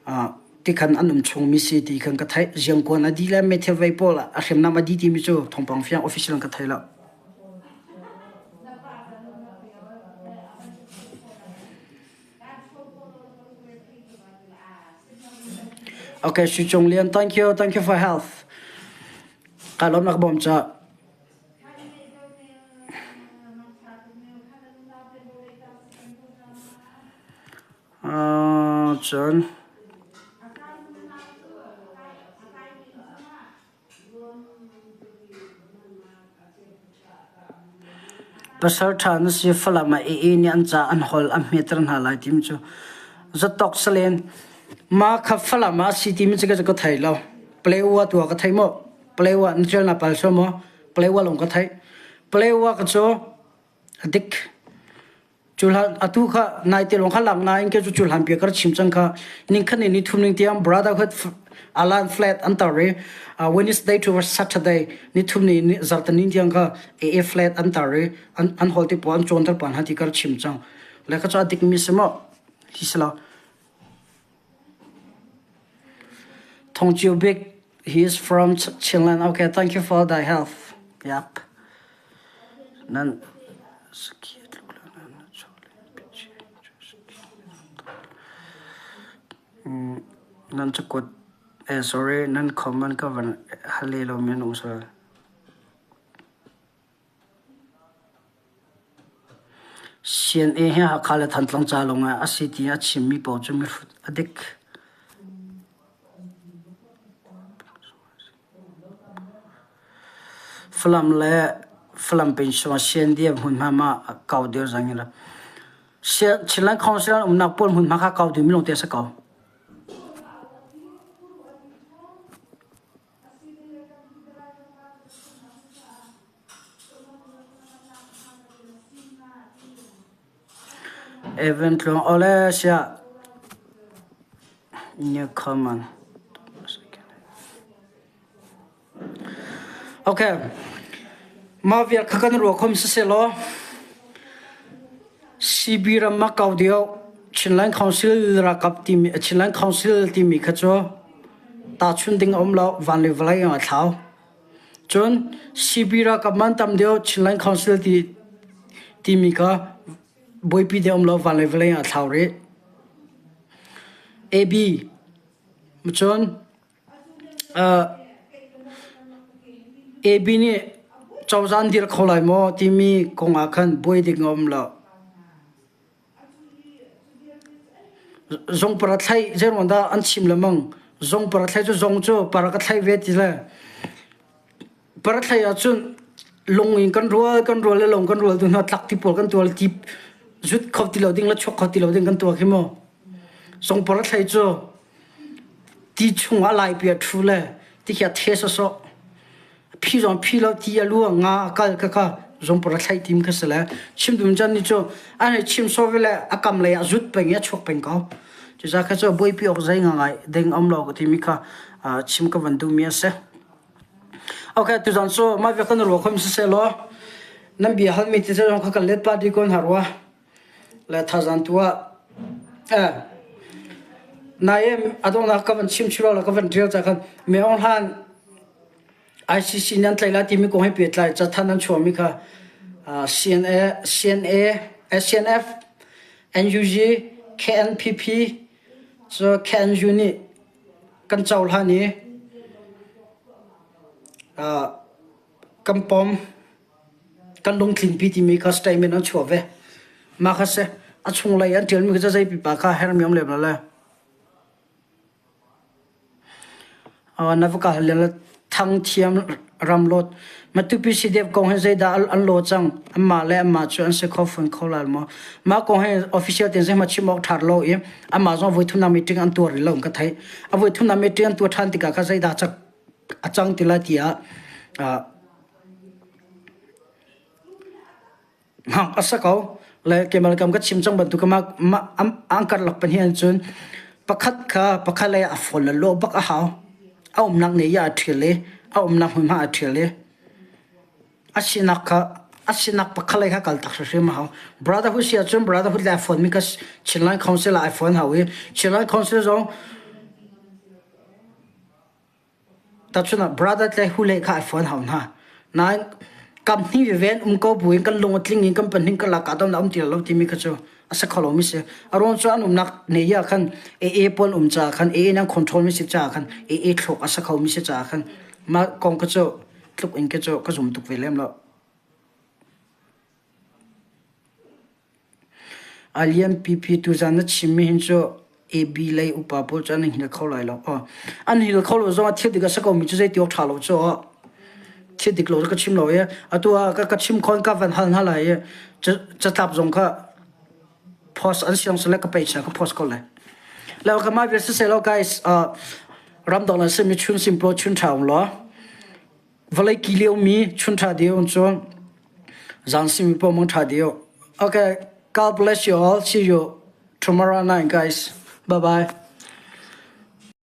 uh, tikhan an um chungmi si ti khan ka theih. Ziangkuan a di le meithil vei pawl a hriamnam a di timi cu thawngpang fiang official in ka thei lo. Okay, Shu Chung Lian, thank you, thank you for help. Ka lawm nak bawm cha. Uh, cun Pasal ṭha na si Falam ah AA nih an ca an holh an hmetter hna lai timi cu zatawk salen ma kha Falam ah a si timi cu ka thei lo. Palewa tu ah ka thei maw? Palewa na ṭial na pal sual maw? Palewa lawng ka theih. Palewa ka cu a dik. Cuhlan atu kha naite lawng kha lak nain ke cu cuhlan pia kar chim cang kha ning khan ni thum ning tiang brotherhood alan flat an tar i Wednesday to Saturday ni thum ni zartan ning tiang kha AA flat an tar i an an hol ti po an cawn tar pan ha ti kar chim cang le kha chu dik mi simo hi sala Thong Chiu Bik he is from Chinland okay thank you for the help yep Nan nan cakuat eh sorry nan comment ka van hal lo mi an um sual. CNA hi Hakha le Thantlang ca lawng ah a si ti a chimmi paoh cu mihrut a dik. Falam le Falam peng chungah CNDF hmunhma ma kau deuh zang in Chinland Council an umnak pawl hmunhma kha kau ding mi lawngte a si ko. Evan Tluang Ole siah New common. Okay. Mah vial kha kan ruah khom siselaw CB ram ah kau deuh Chinland Council ralkap timi Chinland Council timi kha cu tahchun ding a um lo van le vawlei ah a thlau. Cun CB ralkap man tam deuh Chinland Council ti timi kha buaipi deuh um lo van le vawlei ah a thlau rih. AB cun AB nih cozah an dirh kho lai maw timi kong ah khan buai ding a um lo. Zungpara thlaih zeiruang dah an chim lengmang. Zong para thlai cu zong cu para ka thlai ve ti le para thlai ahcun lung in kan rual kan rual le lung kan rual tu hna tlak ti pawl kan tual ti zut kho ti lo ding le chuak kho ti lo ding kan tuah khi mu. Zong para thlai cu ti chung ah laipi a ṭhu le ti khi a the sawsawh. Phi zong phi lo ti a lu nga a kal ka kha zongpar a thlaih tim kha si le chim dum chan ni cu an hei chim so le a kam lei ah zut peng i a chuak peng ko. Cucaah kha cu buaipi awk zei nga ngai ding um lo ka timi kha chim ka van duhmi a si. Okay, tuzan cu mah ve kan ruah khom siseh law nan bia halmi ti zong kha kan let pa di ko hna rua. Le thazang tu ah eh naim adongnak ka van chim chiro la ka van tial cha khan me ong hlan ICC nih an tlaih lai timi kong he pehtlai cathanh an chuahmi kha CNA, CNA, CNF, NUG, KNPP, cu KNU nih kan cohlan i kan pom, kan lungtlinpi timi kha statement an chuah ve. Mah kha si. A chunglei an ṭialmi kha zei pipa kha hermi um lem lo le. Na va kal le thangthiam ramlawt Matupi CDF kong hi zeidah an law cang anmah le anmah cu an si kho fawn kho lai maw mah kong hi official tein zeihmanh chim awk ṭha lo i amah zong voi thumnak meeting an tuah rih lo ka theih a voi thumnak meeting an tuah ṭhan tikah kha zeidah a cang ti lai tiah Hngak a si ko. Le keimah le kam ka chim cang bantuk mah an karlak pahnih an cun pakhat kha pakhat lei ah a fawn le lawh bak a hau. A umnak ne ah a ṭhial i a umnak hmunhma a ṭhial i a sinak kha a sinak pakhat lei kha kal tak hrimhrim a hau. Brotherhood si ahcun Brotherhood le a fawn mi kha Chinland Council ah ai fawn hau i Chinland Council zong Tahchun ah brother tle hule kha ai fawn hau hna. Nain kam hnih veve an um ko buin kan lung a tling in kan pahnih kan lak ah a um ti lo timi kha cu a si kho lomi si. A ruang cu an umnak ne ah khan AA pawl um caah khan AA nan control mi si caah khan AA thluk a si kho mi si caah khan mah kong kha cu tluk in kha cu ka zum tuk ve lem lo. A lianpipi tuzaan na chimmi hin cu AB lei upa pawl cu an hngilh kho lai lo. Aw, an hngilh kho lo zongah thil dik a si komi cu zeiti awk ṭha lo cu aw. Thil dik lo cu ka chim lo i atu ah ka, ka chim khawn ka van hal hna lai i catlap zong kha post an siang sile ka pei ka post ko lai. Le ka mah vial siseh law guys, uh, ramdang nan simi chun simple chun ṭha um law Vawlei ki liomi chunṭha deu cu zan simi paoh mang ṭha deu. Okay, God bless you all. See you tomorrow night, guys. Bye bye.